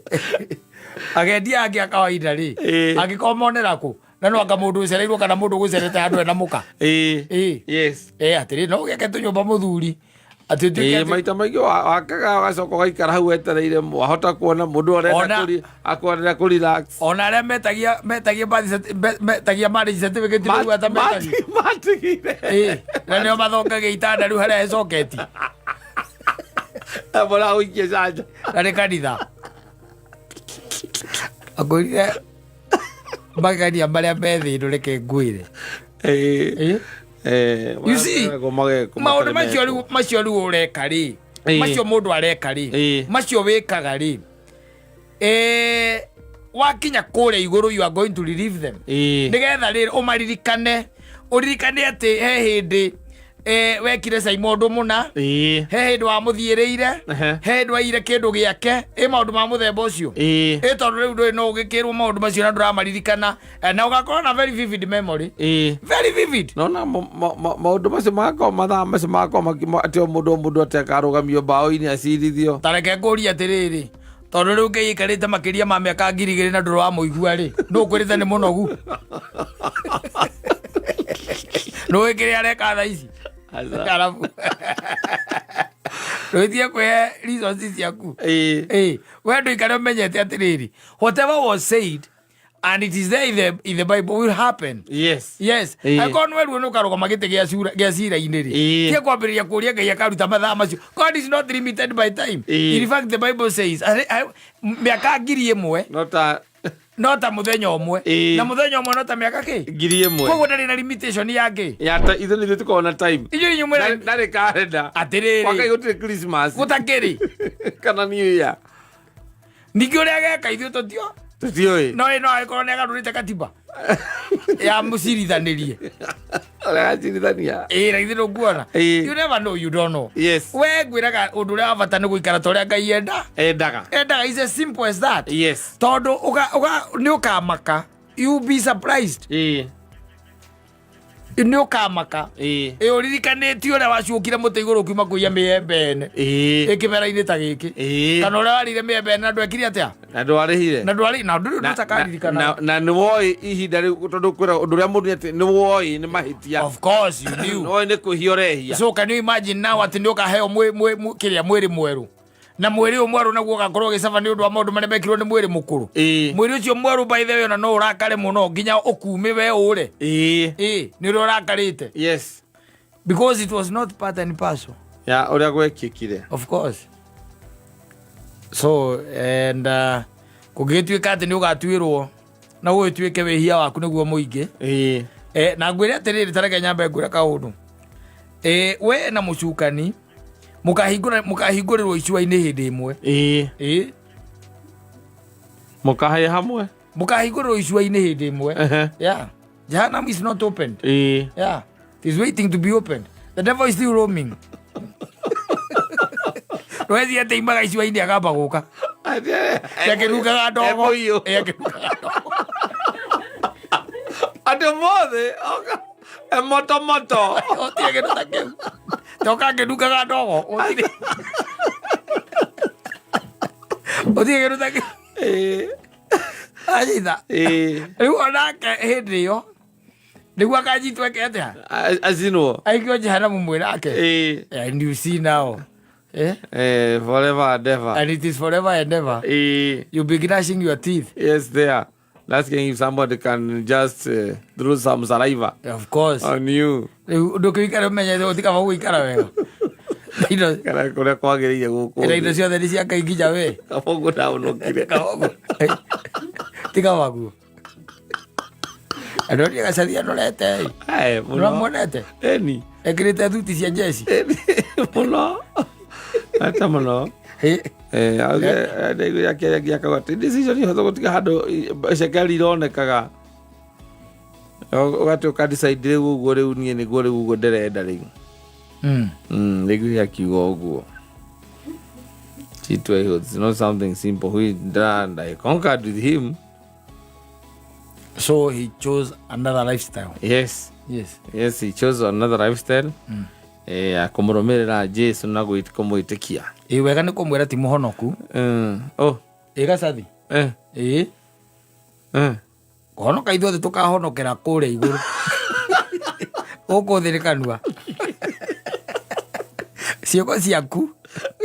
Agendia angĩ a kawaida rĩ, angĩkorwo monera kũ? Na no anga mũndũ ũcereirwo kana mũndũ ũgũcerete handũ ena mũka. Ĩ. Ĩ, atĩrĩ, no ũgĩake tũnyũmba mũthuri. Atĩ ũtuĩke Ĩĩ, maita maingĩ wakaga ũgacoka ũgaikara hau wetereire wahota kuona mũndũ arenda akũarenda kũ relax. Ona arĩa metagia metagia marriage certificate rĩu ata metagia. Matigire. Ĩ, na nĩo mathongagia itanda rĩu harĩa hecoketi. Mbora ũikie canja. Na nĩ kanitha akwĩrire magegania marĩa me thĩ ĩno, reke ngwĩre. Ĩĩ. Ĩ? You see, Mageragwo magekwo maũndũ matarĩ macio mekwo. rĩu, macio rĩu ũreka rĩ, macio mũndũ areka rĩ, macio wĩkaga rĩ, wakinya kũrĩa igũrũ you are going to relieve them, nĩgetha rĩrĩ ũmaririkane, ũririkane atĩ he hĩndĩ wekire Caimo ũndũ mũna, he hĩndĩ wamũthiĩrĩire, he hĩndĩ waire kĩndũ gĩake, ĩ, maũndũ ma mũthemba ũcio. Ĩ, tondũ rĩu ndũrĩ no ũgĩkĩrwo maũndũ macio na ndũramaririkana, na ũgakorwo na very vivid memory, very vivid. Nona maũndũ macio magakorwo mathaa macio magakorwo atĩ o mũndũ atĩ akarũgamio mbaũ-inĩ acirithio. Tareke ngũrie atĩrĩrĩ, tondũ rĩu Ngai aikarĩte makĩria ma mĩaka 2000 na ndũrĩ wamũigua rĩ, nũ ũkwĩrĩte nĩ mũnogu? Nũĩ kĩrĩa areka thaa ici? Aca. Arabu ndũgĩtige kwĩhe reasons ciaku. Ĩ, we ndũikare ũmenyete atĩrĩrĩ, whatever was said and it is there in the Bible will happen. Yes. Angĩkorwo nĩ weruo nĩ ũkarũgama gĩtĩ gĩa cira-inĩ rĩ, tie kwambĩrĩria kũria Ngai akaruta mathaa macio. God is not limited by time. In fact, the Bible says mĩaka 1000 No ta No ta muthenya ũmwe. Ĩĩ. Na muthenya ũmwe no ta mĩaka kĩ? 1000. Koguo ndarĩ na limitation ya kĩ? Ya ta ithuĩ nithuĩ tũkoragwo na time. Inyuĩ inyuĩ mwĩna Ndarĩ karenda. Kwa Ngai atĩrĩrĩ gũtirĩ Christmas gũtakĩrĩ. Kana New Year. Ningĩ ũrĩa ageka ithuĩ tũtio. Tũtiũĩ. No ĩ no agĩkorwo nĩ agarũrĩte katiba ya mũcirithanĩrie. Ũrĩa agacirithania. Ĩĩ na ithuĩ ndũkuona. Ĩĩ. You never know, you don't know. Yes. We ngwĩraga ũndũ ũrĩa wa bata nĩ gũikara ta ũrĩa Ngai enda. Endaga. Endaga is as simple as that. Yes. Tondũ nĩ ũkamaka. You be surprised. Ĩĩ. Nĩ ũkamaka. Ĩĩ. Ĩ ũririkanĩtie ũrĩa wacuokire mũtĩ igũrũ ũkiuma kũiya mĩembe ene. Ĩĩ. Ĩ kĩmera-inĩ ta gĩkĩ. Ĩĩ. Kana ũrĩa warĩire mĩembe ene na ndwekire atĩa? Na ndwarĩhire. Na ndwarĩ na ndũrĩ Na- ũtakaririkana. na nĩ woĩ ihinda rĩu tondũ kwĩra ũndũ ũrĩa mũndũ nĩ atĩ nĩ woĩ nĩ mahĩtia. Of course you knew. Nĩ woĩ nĩ kwĩhia ũrehia. So can you imagine now atĩ nĩ ũkaheo kĩrĩa mwĩrĩ mwerũ. Na mwĩrĩ ũyũ mwerũ naguo ũgakorwo ũgĩcaba nĩ ũndũ wa maũndũ marĩa mekirwo nĩ mwĩrĩ mũkũrũ. Ĩĩ. Mwĩrĩ ũcio mwerũ by the way ona no ũrakare mũno nginya ũkume we ũre. Ĩĩ. Ĩĩ, nĩ ũrĩa ũrakarĩte. Yes. Because it was not part and parcel. Ya ũrĩa gwekĩkire. Of course. So and kũngĩgĩtuĩka atĩ nĩ ũgatuĩrwo na gũgĩtuĩke wĩhia waku nĩguo mũingĩ. Ĩĩ. Na ngwĩre atĩrĩrĩ, ta reke nyambe ngwĩre kaũndũ. We na mũcukani mũkahingũrĩrwo icua-inĩ hĩndĩ ĩmwe. Ĩĩ. Ĩĩ. Mũkahae hamwe. Mũkahingũrĩrwo icua-inĩ hĩndĩ ĩmwe. Ehe. Yeah. Jehanamu is not opened. Ĩĩ. Yeah. It is waiting to be opened. The devil is still roaming. Rwezi atĩ imaga icua-inĩ akamba gũka. Akĩrungaga ndogo. Emũiyũ. Ĩ, akĩrungaga ndogo. Andũ mothe oka emotomoto. Gũtirĩ kĩndũ ta kĩu. Toka akĩrungaga ndogo. Gũtirĩ. Gũtirĩ kĩndũ ta kĩu. Ĩĩ. Anyita. Ĩĩ. Rĩu onake hĩndĩ ĩyo nĩguo akanyitwo eke atĩa? Acinwo. Aikio jehanamu mwĩ nake. Ĩĩ. And you see now. Eh? Eh, forever and ever. And it is forever and ever. Ĩĩ. You'll be gnashing your teeth. Yes, there. Asking if somebody can just throw some saliva Of course. on you. Rĩu ndũkĩikare ũmenyete ũtikaba gũikara wega. Indo Kana kũrĩa kwagĩrĩire gũkũ. ina indo ciothe nĩ cia Ngai nginya we. Kaba ũguo ndahonokire. Kaba Tiga waguo. Andũ arĩa gacathi anorete. Ae, mũno. Nĩwamuonete? Eni. Ekĩrĩte thuti cia njeci. Eni. Mũno. Ata mũno. Ĩ. Eh, ndaigua akĩaria akauga atĩ decision hũthũ gũtiga handũ cekeri ironekaga. Ũgatuĩka ũka decide rĩu ũguo rĩu niĩ nĩguo rĩu ũguo ndĩrenda rĩu. Ndaiguire akiuga ũguo. Chitwa, it's not something simple. We and I conquered with him. So he chose another lifestyle. Yes. Yes. Yes, he chose another lifestyle. Eh, kũmũrũmĩrĩra Jesu na kũmwĩtĩkia. Ĩ wega nĩ kũmwĩra ti mũhonoku. Oh. Ĩ gacathi. Eh. Ĩ. Eh. Kũhonoka ithuothe tũkahonokera kũrĩa igũrũ. Gũkũ thĩ nĩ kanua. Ciĩko ciaku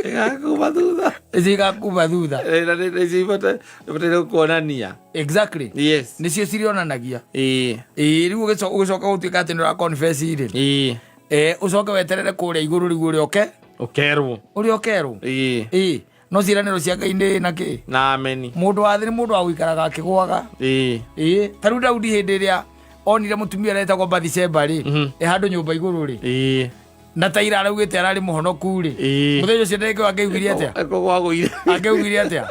Igakuma thutha. Cigakuma thutha. Na nĩcio ibataire kuonania. Exactly. Yes. Nĩcio cirionanagia. Ĩĩ. Ĩĩ, rĩu ũgĩcoka gũtuĩka atĩ nĩ ũra confess rĩ. Ĩĩ. Ũcoke weterere kũrĩa igũrũ rĩu ũrĩa ũke. Ũkerwo. Ũrĩa ũkerwo. Ĩĩ. Ĩĩ. No ciĩranĩro cia Ngai nĩ na kĩ? Na ameni. Mũndũ wa thĩ nĩ mũndũ wa gũikaraga akĩgũaga. Ĩĩ. Ĩĩ. Ta rĩu Daudi hĩndĩ ĩrĩa onire mũtumia ũrĩa wetagwo Bathsheba rĩ, ĩ handũ nyũmba igũrũ rĩ. Ĩĩ. Na ta ira araugĩte ararĩ mũhonoku rĩ. Ĩĩ. Mũthenya ũcio ndagĩka angĩaugire atĩa? Ekũgwagũire. Angĩaugire atĩa?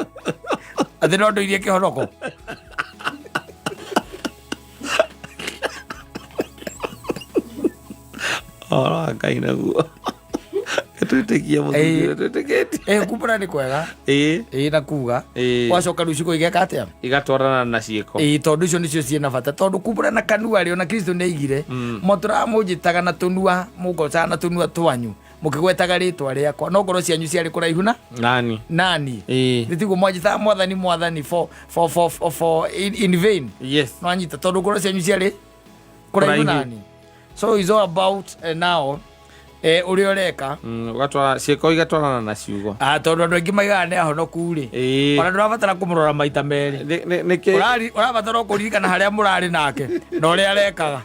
Atĩ no ndũirie kĩhonoko. Ũhoro wa Ngai naguo. Twĩtĩkie mũthuri Ĩĩ. ũrĩa twĩtĩkĩtie. Ĩ kumbũra nĩ kwega. Ĩĩ. Ĩĩ na kuga. Ĩĩ. Wacoka rĩu ciugo igeka atĩa? Igatwarana na ciĩko. Ĩĩ, tondũ icio nĩcio ciĩna bata, tondũ kumbũra na kanua rĩ, ona Kristo nĩ aigire motũraga mũnjĩtaga na tũnua, mũngocaga na tũnua twanyu mũkĩgwetaga rĩtwa rĩakwa, no ngoro cianyu ciarĩ kũraihu na Nani? nani. Ĩĩ. Nĩ tiguo mwanjĩtaga mwathani mwathani for in vain. Yes. Nwanyita tondũ ngoro cianyu ciarĩ kũraihu Kũraihu. nani. So it's all about now ũrĩa ũreka. Ũgatwara ciĩko igatwarana na ciugo. Ah, tondũ andũ aingĩ maigaga nĩ ahonoku rĩ, Ĩĩ. ona ndũrabatara kũmũrora maita merĩ. Nĩkĩ? Ũrabatara o kũririkana harĩa mũrarĩ nake na ũrĩa arekaga.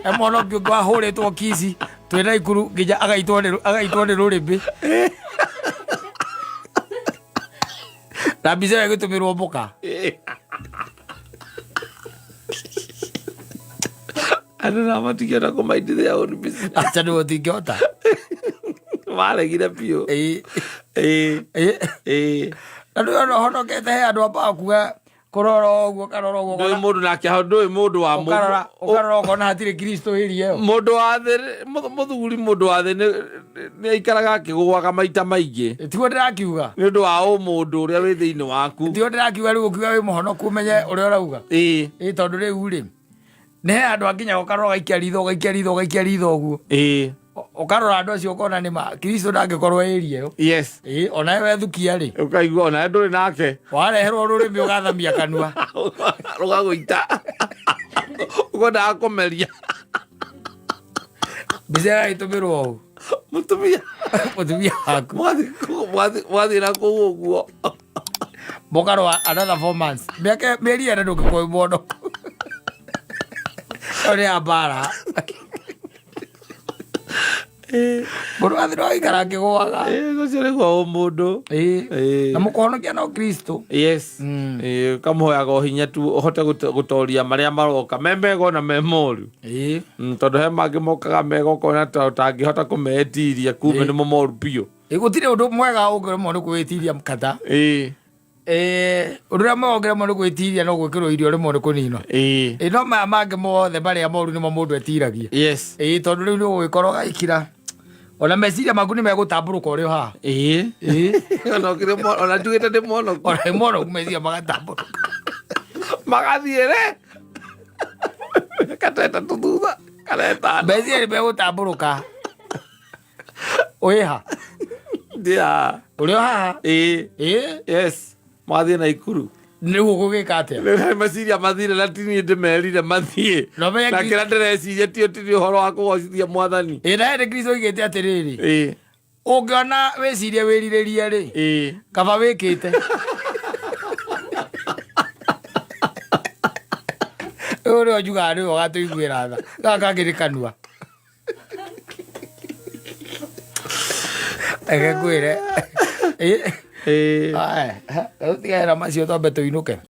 E mũhonoki ũngĩ wahũrĩtwo kici twĩ na ikuru nginya agaitwo nĩ rũrĩmĩ na mbica ĩyo ĩgĩtũmĩrwo mũka. Andũ nao matingĩhota kũ-mind their own business. Aca nĩ ũtingĩhota. Maregire biũ. Ĩĩ. Ĩĩ. Ĩĩ. Ĩĩ. Na ndũĩ ona ũhonokete he andũ ambaga kuga kũrora ũguo ũkarora ũguo Ndũĩ mũndũ nake hau ndũĩ mũndũ wa mũndũ. ũkarora ũkarora ũkona hatirĩ kristo ĩria ĩyo. Mũndũ wa thĩ mũthuri mũndũ wa thĩ nĩ aikaraga akĩgũaga maita maingĩ. Tiguo ndĩrakiuga. Nĩ ũndũ wa ũmũndũ ũrĩa wĩ thĩinĩ waku. Tiguo ndĩrakiuga rĩu ũkiuga wĩ mũhonoku ũmenye ũrĩa ũrauga. Ĩĩ. Ĩĩ tondũ rĩu rĩ nĩ he andũ anginya ũkarora ũgaikia ritho ũgaikia ritho ũgaikia ritho ũguo. Ĩĩ. Ũkarora andũ acio ũkona nĩ ma kristo ndangĩkorwo ĩria ĩyo. Yes. Ĩĩ ona we wethukia rĩ Ũkaigua ona ndũrĩ nake. wareherwo rũrĩmĩ ũgathamia kanua. Rũgagũita. Ũkwendaga kũmeria. Mbica ĩragĩtũmĩrwo ũũ. Mũtumia. Mũtumia waku. Mwathiĩ na kũu ũguo. Mũkarũa another 4 months. Mĩaka mĩeri ĩna ndũngĩkorwo wĩ mũhonoku. Ĩyo nĩ ya mbara. Mũndũ wa thĩ no aikara akĩgũaga. Ĩĩ, ũcio nĩguo ũmũndũ. Ĩĩ. Ĩĩ. Na mũkũhonokia no kristo. Yes. Ĩĩ, ũkamũhoyaga o hinya tu ũhote gũtoria marĩa maroka me mega ona me moru. Ĩĩ. Tondũ he mangĩ mokaga mega ũkona ta ũtangĩhota kũmetiria kumbe nĩmo moru biũ. Ĩĩ, gũtirĩ ũndũ mwega ũngĩremwo nĩ kwĩtiria kata. Ĩĩ. Ĩĩ, ũndũ ũrĩa mwega ũngĩremwo nĩ gwĩtiria no gwĩkĩrwo irio rĩmwe nĩ kũninwo. Ĩĩ. Ĩĩ, no maya mangĩ mothe marĩa moru nĩmo mũndũ etiragia. Yes. Ĩĩ, tondũ rĩu nĩ ũgũgĩkorwo ũgaikira ona meciria maku nĩ megũtambũrũka ũrĩ o haha. Ĩĩ. Ĩĩ. Ona ũkĩrĩ ona njugĩte ndĩ mũhonoku. Ona wĩ mũhonoku meciria magatambũrũka. Magathiĩ rĩ? Mĩaka ta ĩtatũ thutha kana ĩtano. Meciria nĩ megũtambũrũka. Wĩ ha? Ndĩ haha. Ũrĩ o haha? Ĩĩ. Ĩĩ. Yes. Mathiĩ Naikuru. Rĩu ũgũgĩka atĩa? Rĩu meciria mathire na ti niĩ ndĩmerire mathiĩ. Na ũmenye Na kĩrĩa ndĩreciria ti ũhoro wa kũgocithia mwathani. Ĩĩ, na hĩndĩ Kristo oigĩte atĩrĩrĩ, Ĩĩ. ũngĩona wĩcirie wĩrirĩrie rĩ, Ĩĩ. kaba wĩkĩte. Ũyũ nĩwe njugaga nĩwe ũgatũiguĩra tha. Gaka kangĩ nĩ kanua. Reke ngwĩre. Ĩĩ. Ĩĩ. Aya, rĩu tigana na macio twambe tũinũke.